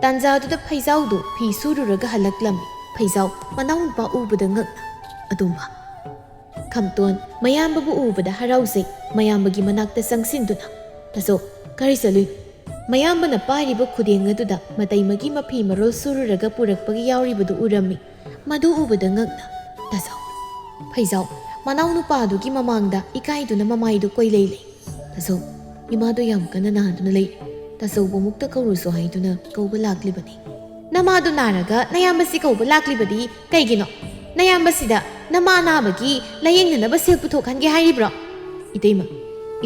ꯇꯥꯟꯖꯥꯗꯨꯗ ꯐꯩꯖꯥꯎꯗꯨ ꯐꯤ ꯁꯨꯔꯨꯔꯒ ꯍꯜꯂꯛꯂꯝꯃꯤ꯫ ꯐꯩꯖꯥꯎ ꯃꯅꯥꯎꯅꯨꯄꯥ ꯎꯕꯗ ꯉꯛꯅ, "ꯑꯗꯣꯝꯕ!" ꯈꯝꯇꯣꯟ ꯃꯌꯥꯝꯕꯕꯨ ꯎꯕꯗ ꯍꯔꯥꯎꯖꯩ꯫ ꯃꯌꯥꯝꯕꯒꯤ ꯃꯅꯥꯛꯇ ꯆꯪꯁꯤꯟꯗꯨꯅ, "ꯇꯥꯆꯧ, ꯀꯔꯤ ꯆꯠꯂꯨꯏ?" ꯃꯌꯥꯝꯕꯅ ꯄꯥꯏꯔꯤꯕ ꯈꯨꯗꯦꯡ ꯑꯗꯨꯗ ꯃꯇꯩꯃꯒꯤ ꯃꯐꯤ ꯃꯔꯣꯜ ꯁꯨꯔꯨꯔꯒ ꯄꯨꯔꯛꯄꯒꯤ ꯌꯥꯎꯔꯤꯕꯗꯨ ꯎꯔꯝꯃꯤ꯫ ꯃꯗꯨ ꯎꯕꯗ ꯉꯛꯅ, "ꯇꯥꯆꯧ!" ꯐꯩꯖꯥꯎ ꯃꯅꯥꯎꯅꯨꯄꯥꯗꯨꯒꯤ ꯃꯃꯥꯡꯗ ꯏꯀꯥꯏꯗꯨꯅ ꯃꯃꯥꯏꯗꯨ ꯀꯣꯏꯂꯩ ꯂꯩ꯫ "ꯇꯥꯆꯧ, ꯏꯃꯥꯗꯣ ꯌꯥꯝ ꯀꯟꯅ ꯅꯥꯗꯨꯅ ꯂꯩ꯫ ꯇꯥꯆꯧꯕꯨ ꯑꯃꯨꯛꯇ ꯀꯧꯔꯨꯁꯣ ꯍꯥꯏꯗꯨꯅ ꯀꯧꯕ ꯂꯥꯛꯂꯤꯕꯅꯤ꯫" "ꯅꯃꯥꯗꯨ ꯅꯥꯔꯒ ꯅꯌꯥꯝꯕꯁꯤ ꯀꯧꯕ ꯂꯥꯛꯂꯤꯕꯗꯤ ꯀꯩꯒꯤꯅꯣ? ꯅꯌꯥꯝꯕꯁꯤꯗ ꯅꯃꯥ ꯅꯥꯕꯒꯤ ꯂꯥꯌꯦꯡꯅꯅꯕ ꯁꯦꯜ ꯄꯨꯊꯣꯛꯍꯟꯒꯦ ꯍꯥꯏꯔꯤꯕ꯭ꯔꯣ?" "ꯏꯇꯩꯃ,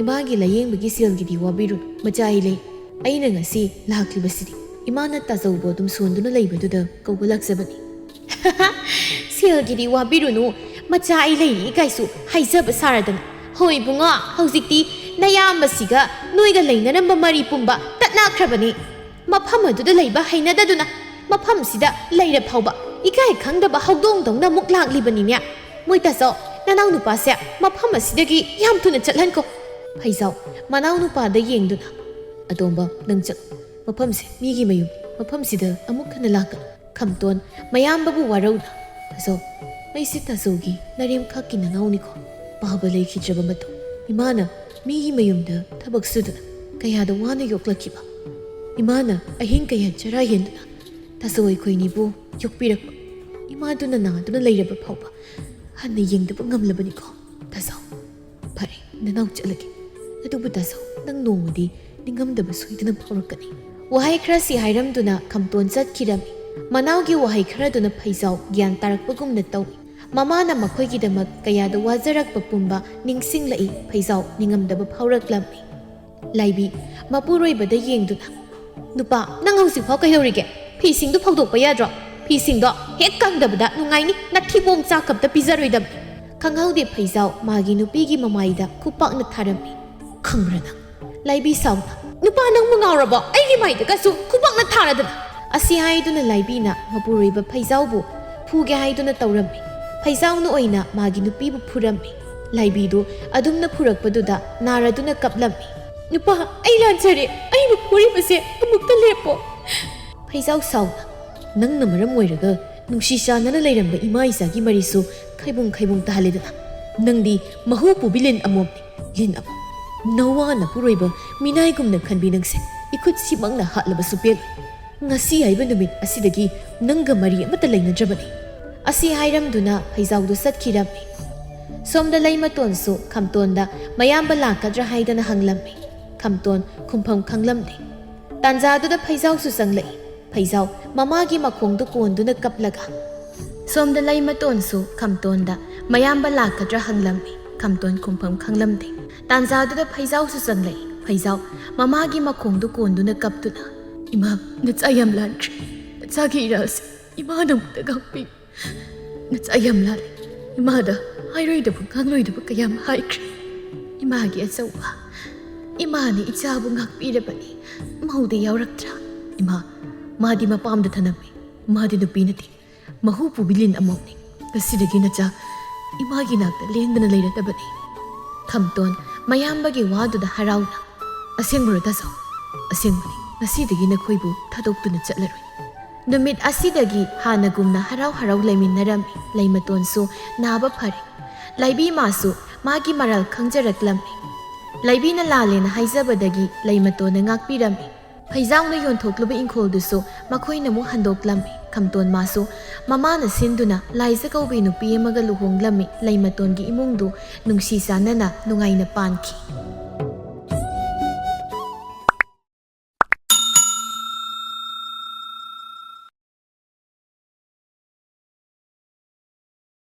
ꯏꯃꯥꯒꯤ ꯂꯥꯌꯦꯡꯕꯒꯤ ꯁꯦꯜꯒꯤꯗꯤ ꯋꯥꯕꯤꯔꯨꯅꯨ, ꯃꯆꯥ ꯑꯩ ꯂꯩ꯫ ꯑꯩꯅ ꯉꯁꯤ ꯂꯥꯛꯂꯤꯕꯁꯤꯗꯤ ꯏꯃꯥꯅ ꯇꯥꯆꯧꯕꯨ ꯑꯗꯨꯝ ꯁꯣꯟꯗꯨꯅ ꯂꯩꯕꯗꯨꯗ ꯀꯧꯕ ꯂꯥꯛꯆꯕꯅꯤ꯫" "ꯁꯦꯜꯒꯤꯗꯤ ꯋꯥꯕꯤꯔꯨꯅꯨ, ꯃꯆꯥ ꯑꯩ ꯂꯩꯔꯤ ꯀꯥꯏꯁꯨ ꯍꯥꯏꯖꯕ ꯁꯥꯔꯗꯅ꯫ ꯍꯣꯏ ꯏꯕꯨꯡꯉꯣ, ꯍꯧꯖꯤꯛꯇꯤ ꯅꯌꯥꯝꯕꯁꯤꯒ ꯅꯣꯏꯒ ꯂꯩꯅꯔꯝꯕ ꯃꯔꯤ ꯄꯨꯝꯕ ꯇꯠꯅꯈ꯭ꯔꯕꯅꯤ꯫ ꯃꯐꯝ ꯑꯗꯨꯗ ꯂꯩꯕ ꯍꯩꯅꯗꯗꯨꯅ ꯃꯐꯝꯁꯤꯗ ꯂꯩꯔ ꯐꯥꯎꯕ ꯏꯀꯥꯏ ꯈꯪꯗꯕ ꯍꯧꯗꯣꯡꯗꯧꯅ ꯑꯃꯨꯛ ꯂꯥꯛꯂꯤꯕꯅꯤꯅꯦ꯫ ꯃꯣꯏ ꯇꯥꯆꯧ, ꯅꯅꯥꯎꯅꯨꯄꯥꯁꯦ ꯃꯐꯝ ꯑꯁꯤꯗꯒꯤ ꯌꯥꯝ ꯊꯨꯅ ꯆꯠꯍꯟꯈꯣ꯫" ꯐꯩꯖꯥꯎ ꯃꯅꯥꯎꯅꯨꯄꯥꯗ ꯌꯦꯡꯗꯨꯅ, "ꯑꯗꯣꯝꯕ, ꯅꯪ ꯆꯠꯂꯨ꯫ ꯃꯐꯝꯁꯦ ꯃꯤꯒꯤ ꯃꯌꯨꯝ, ꯃꯐꯝꯁꯤꯗ ꯑꯃꯨꯛ ꯍꯟꯅ ꯂꯥꯛꯀꯅꯨ꯫" ꯈꯝꯇꯣꯟ ꯃꯌꯥꯝꯕꯕꯨ ꯋꯥꯔꯧꯅ, "ꯇꯥꯆꯧ, ꯑꯩꯁꯦ ꯇꯥꯆꯧꯒꯤ ꯅꯔꯦꯝꯈꯛꯀꯤ ꯅꯅꯥꯎꯅꯤꯀꯣ꯫ ꯄꯥꯕ ꯂꯩꯈꯤꯗ꯭ꯔꯕ ꯃꯇꯧ꯫ ꯏꯃꯥꯅ ꯃꯤꯒꯤ ꯃꯌꯨꯝꯗ ꯊꯕꯛ ꯁꯨꯗꯨꯅ ꯀꯌꯥꯗ ꯋꯥꯅ ꯌꯣꯛꯂꯛꯈꯤꯕ꯫ ꯏꯃꯥꯅ ꯑꯍꯤꯡ ꯀꯌꯥ ꯆꯔꯥ ꯍꯦꯟꯗꯨꯅ ꯇꯥꯆꯧ ꯑꯩꯈꯣꯏꯅꯤꯕꯨ ꯌꯣꯛꯄꯤꯔꯛꯄ꯫ ꯏꯃꯥꯗꯨꯅ ꯅꯥꯗꯨꯅ ꯂꯩꯔꯕ ꯐꯥꯎꯕ ꯍꯟꯅ ꯌꯦꯡꯗꯕ ꯉꯝꯂꯕꯅꯤꯀꯣ ꯇꯥꯆꯧ꯫ ꯐꯔꯦ, ꯅꯅꯥꯎ ꯆꯠꯂꯒꯦ꯫ ꯑꯗꯨꯕꯨ ꯇꯥꯆꯧ, ꯅꯪ ꯅꯣꯡꯃꯗꯤ ꯅꯤꯡꯉꯝꯗꯕ ꯁꯣꯏꯗꯅ ꯐꯥꯎꯔꯛꯀꯅꯤ꯫" ꯋꯥꯍꯩ ꯈꯔꯁꯤ ꯍꯥꯏꯔꯝꯗꯨꯅ ꯈꯝꯇꯣꯟ ꯆꯠꯈꯤꯔꯝꯃꯤ꯫ ꯃꯅꯥꯎꯒꯤ ꯋꯥꯍꯩ ꯈꯔꯗꯨꯅ ꯐꯩꯖꯥꯎ ꯒ꯭ꯌꯥꯟ ꯇꯥꯔꯛꯄꯒꯨꯝꯅ ꯇꯧꯏ꯫ ꯃꯃꯥꯅ ꯃꯈꯣꯏꯒꯤꯗꯃꯛ ꯀꯌꯥꯗ ꯋꯥꯖꯔꯛꯄ ꯄꯨꯝꯕ ꯅꯤꯡꯁꯤꯡꯂꯛꯏ꯫ ꯐꯩꯖꯥꯎ ꯅꯤꯡꯉꯝꯗꯕ ꯐꯥꯎꯔꯛꯂꯝꯃꯤ꯫ ꯂꯥꯏꯕꯤ ꯃꯄꯨꯔꯣꯏꯕꯗ ꯌꯦꯡꯗꯨꯅ, "ꯅꯨꯄꯥ, ꯅꯪ ꯍꯧꯖꯤꯛꯐꯥꯎ ꯀꯩꯗꯧꯔꯤꯒꯦ? ꯐꯤꯁꯤꯡꯗꯨ ꯐꯧꯗꯣꯛꯄ ꯌꯥꯗ꯭ꯔꯣ? ꯐꯤꯁꯤꯡꯗꯣ ꯍꯦꯛ ꯀꯪꯗꯕꯗ ꯅꯨꯡꯉꯥꯏꯅꯤ, ꯅꯊꯤꯕꯣꯡ ꯆꯥꯛ ꯑꯝꯇ ꯄꯤꯖꯔꯣꯏꯗꯕꯅꯤ꯫" ꯈꯪꯍꯧꯗꯦ ꯐꯩꯖꯥꯎ ꯃꯥꯒꯤ ꯅꯨꯄꯤꯒꯤ ꯃꯃꯥꯏꯗ ꯈꯨꯄꯥꯛꯅ ꯊꯥꯔꯝꯃꯤ꯫ "ꯈꯪꯕ꯭ꯔꯥ ꯅꯪ?" ꯂꯥꯏꯕꯤ ꯁꯥꯎꯅ, "ꯎ, "ꯅꯨꯄꯥ, ꯅꯪꯕꯨ ꯉꯥꯎꯔꯕꯣ? ꯑꯩꯒꯤ ꯃꯥꯏꯗꯒꯁꯨ ꯈꯨꯕꯥꯛꯅ ꯊꯥꯔꯗꯅ!" ꯑꯁꯤ ꯍꯥꯏꯗꯨꯅ ꯂꯥꯏꯕꯤꯅ ꯃꯄꯨꯔꯣꯏꯕ ꯐꯩꯖꯥꯎꯕꯨ ꯐꯨꯒꯦ ꯍꯥꯏꯗꯨꯅ ꯇꯧꯔꯝꯃꯤ꯫ ꯐꯩꯖꯥꯎꯅ ꯑꯣꯏꯅ ꯃꯥꯒꯤ ꯅꯨꯄꯤꯕꯨ ꯐꯨꯔꯝꯃꯤ꯫ ꯂꯥꯏꯕꯤꯗꯨ ꯑꯗꯨꯝꯅ ꯐꯨꯔꯛꯄꯗꯨꯗ ꯅꯥꯔꯗꯨꯅ ꯀꯞꯂꯝꯃꯤ꯫ "ꯅꯨꯄꯥ, ꯑꯩ ꯂꯥꯟꯖꯔꯦ꯫ ꯑꯩꯕꯨ ꯐꯨꯔꯤꯕꯁꯦ ꯑꯃꯨꯛꯇ ꯂꯦꯞꯄꯣ!" ꯐꯩꯖꯥꯎ ꯁꯥꯎꯅ, "ꯅꯪꯅ ꯃꯔꯝ ꯑꯣꯏꯔꯒ ꯅꯨꯡꯁꯤ ꯆꯥꯟꯅꯅ ꯂꯩꯔꯝꯕ ꯏꯃꯥ ꯏꯆꯥꯒꯤ ꯃꯔꯤꯁꯨ ꯈꯩꯕꯨꯡ ꯈꯩꯕꯨꯡ ꯇꯥꯍꯜꯂꯦꯗꯅ꯫ ꯅꯪꯗꯤ ꯃꯍꯨ ꯄꯨꯕꯤ ꯂꯤꯟ ꯑꯃꯣꯝꯅꯤ, ꯂꯤꯟ ꯑꯃꯣꯝ꯫ ꯅꯋꯥ ꯅꯄꯨꯔꯣꯏꯕ ꯃꯤꯅꯥꯏꯒꯨꯝꯅ ꯈꯟꯕꯤ ꯅꯪꯁꯦ ꯏꯈꯨꯠꯁꯤꯃꯛꯅ ꯍꯥꯠꯂꯕꯁꯨ ꯄꯦꯜꯂꯣꯏ꯫ ꯉꯁꯤ ꯍꯥꯏꯕ ꯅꯨꯃꯤꯠ ꯑꯁꯤꯗꯒꯤ ꯅꯪꯒ ꯃꯔꯤ ꯑꯃꯠꯇ ꯂꯩꯅꯗ꯭ꯔꯕꯅꯤ"꯫ ꯑꯁꯤ ꯍꯥꯏꯔꯝꯗꯨꯅ ꯐꯩꯖꯥꯎꯗꯨ ꯆꯠꯈꯤꯔꯝꯃꯤ꯫ ꯁꯣꯝꯗ ꯂꯩꯃꯇꯣꯟꯁꯨ ꯈꯝꯇꯣꯟꯗ ꯃꯌꯥꯝꯕ ꯂꯥꯛꯀꯗ꯭ꯔꯥ ꯍꯥꯏꯗꯅ ꯍꯪꯂꯝꯃꯤ꯫ ꯈꯝꯇꯣꯟ ꯈꯨꯝꯐꯝ ꯈꯪꯂꯝꯗꯦ꯫ ꯇꯥꯟꯖꯥꯗꯨꯗ ꯐꯩꯖꯥꯎꯁꯨ ꯆꯪꯂꯛꯏ꯫ ꯐꯩꯖꯥꯎ ꯃꯃꯥꯒꯤ ꯃꯈꯣꯡꯗꯨ ꯀꯣꯟꯗꯨꯅ ꯀꯞꯂꯒ꯫ ꯁꯣꯝꯗ ꯂꯩꯃꯇꯣꯟꯁꯨ ꯈꯝꯇꯣꯟꯗ ꯃꯌꯥꯝꯕ ꯂꯥꯛꯀꯗ꯭ꯔꯥ ꯍꯪꯂꯝꯃꯤ꯫ ꯈꯝꯇꯣꯟ ꯈꯨꯝꯐꯝ ꯈꯪꯂꯝꯗꯦ꯫ ꯇꯥꯟꯖꯥꯗꯨꯗ ꯐꯩꯖꯥꯎꯁꯨ ꯆꯪꯂꯛꯏ꯫ ꯐꯩꯖꯥꯎ ꯃꯃꯥꯒꯤ ꯃꯈꯣꯡꯗꯨ ꯀꯣꯟꯗꯨꯅ ꯀꯞꯇꯨꯅ, "ꯏꯃꯥ, ꯅꯆꯥ ꯌꯥꯝ ꯂꯥꯟꯈ꯭ꯔꯦ꯫ ꯅꯆꯥꯒꯤ ꯏꯔꯥꯜꯁꯦ ꯏꯃꯥꯅ ꯑꯃꯨꯛꯇ ꯉꯥꯛꯄꯤꯌꯨ꯫ ꯅꯆꯥ ꯌꯥꯝ ꯂꯥꯜꯂꯦ꯫ ꯏꯃꯥꯗ ꯍꯥꯏꯔꯣꯏꯗꯕ ꯉꯥꯡꯂꯣꯏꯗꯕ ꯀꯌꯥꯝ ꯍꯥꯏꯈ꯭ꯔꯦ꯫ ꯏꯃꯥꯒꯤ ꯑꯆꯧꯕ, ꯏꯃꯥꯅ ꯏꯆꯥꯕꯨ ꯉꯥꯛꯄꯤꯔꯕꯅꯤ꯫ ꯃꯧꯗꯤ ꯌꯥꯎꯔꯛꯇ꯭ꯔꯥ? ꯏꯃꯥ, ꯃꯥꯗꯤ ꯃꯄꯥꯝꯗ ꯊꯅꯝꯃꯤ꯫ ꯃꯥꯗꯤ ꯅꯨꯄꯤ ꯅꯠꯇꯦ, ꯃꯍꯨ ꯄꯨꯕꯤ ꯂꯤꯟ ꯑꯃꯣꯝꯅꯤ꯫ ꯉꯁꯤꯗꯒꯤ ꯅꯆꯥ ꯏꯃꯥꯒꯤ ꯅꯥꯛꯇ ꯂꯦꯡꯗꯅ ꯂꯩꯔꯗꯕꯅꯤ"꯫ ꯈꯝꯇꯣꯟ ꯃꯌꯥꯝꯕꯒꯤ ꯋꯥꯗꯨꯗ ꯍꯔꯥꯎꯅ, "ꯑꯁꯦꯡꯕꯔꯣ ꯇꯥꯖꯧ? ꯑꯁꯦꯡꯕꯅꯤ, ꯉꯁꯤꯗꯒꯤ ꯅꯈꯣꯏꯕꯨ ꯊꯥꯗꯣꯛꯇꯨꯅ ꯆꯠꯂꯔꯣꯏ"꯫ ꯅꯨꯃꯤꯠ ꯑꯁꯤꯗꯒꯤ ꯍꯥꯟꯅꯒꯨꯝꯅ ꯍꯔꯥꯎ ꯍꯔꯥꯎ ꯂꯩꯃꯤꯟꯅꯔꯝꯃꯤ꯫ ꯂꯩꯃꯇꯣꯟꯁꯨ ꯅꯥꯕ ꯐꯔꯦ꯫ ꯂꯩꯕꯤ ꯃꯥꯁꯨ ꯃꯥꯒꯤ ꯃꯔꯥꯜ ꯈꯪꯖꯔꯛꯂꯝꯃꯤ꯫ ꯂꯩꯕꯤꯅ ꯂꯥꯜꯂꯦꯅ ꯍꯥꯏꯖꯕꯗꯒꯤ ꯂꯩꯃꯇꯣꯟꯅ ꯉꯥꯛꯄꯤꯔꯝꯃꯤ꯫ ꯐꯩꯖꯥꯎꯅ ꯌꯣꯟꯊꯣꯛꯂꯨꯕ ꯏꯪꯈꯣꯜꯗꯨꯁꯨ ꯃꯈꯣꯏꯅ ꯑꯃꯨꯛ ꯍꯟꯗꯣꯛꯂꯝꯃꯤ꯫ ꯈꯝꯇꯣꯟ ꯃꯥꯁꯨ ꯃꯃꯥꯅ ꯁꯤꯟꯗꯨꯅ ꯂꯥꯏꯖ ꯀꯧꯕꯤ ꯅꯨꯄꯤ ꯑꯃꯒ ꯂꯨꯍꯣꯡꯂꯝꯃꯤ꯫ ꯂꯩꯃꯇꯣꯟꯒꯤ ꯏꯃꯨꯡꯗꯨ ꯅꯨꯡꯁꯤ ꯆꯥꯟꯅꯅ ꯅꯨꯡꯉꯥꯏꯅ ꯄꯥꯟꯈꯤ꯫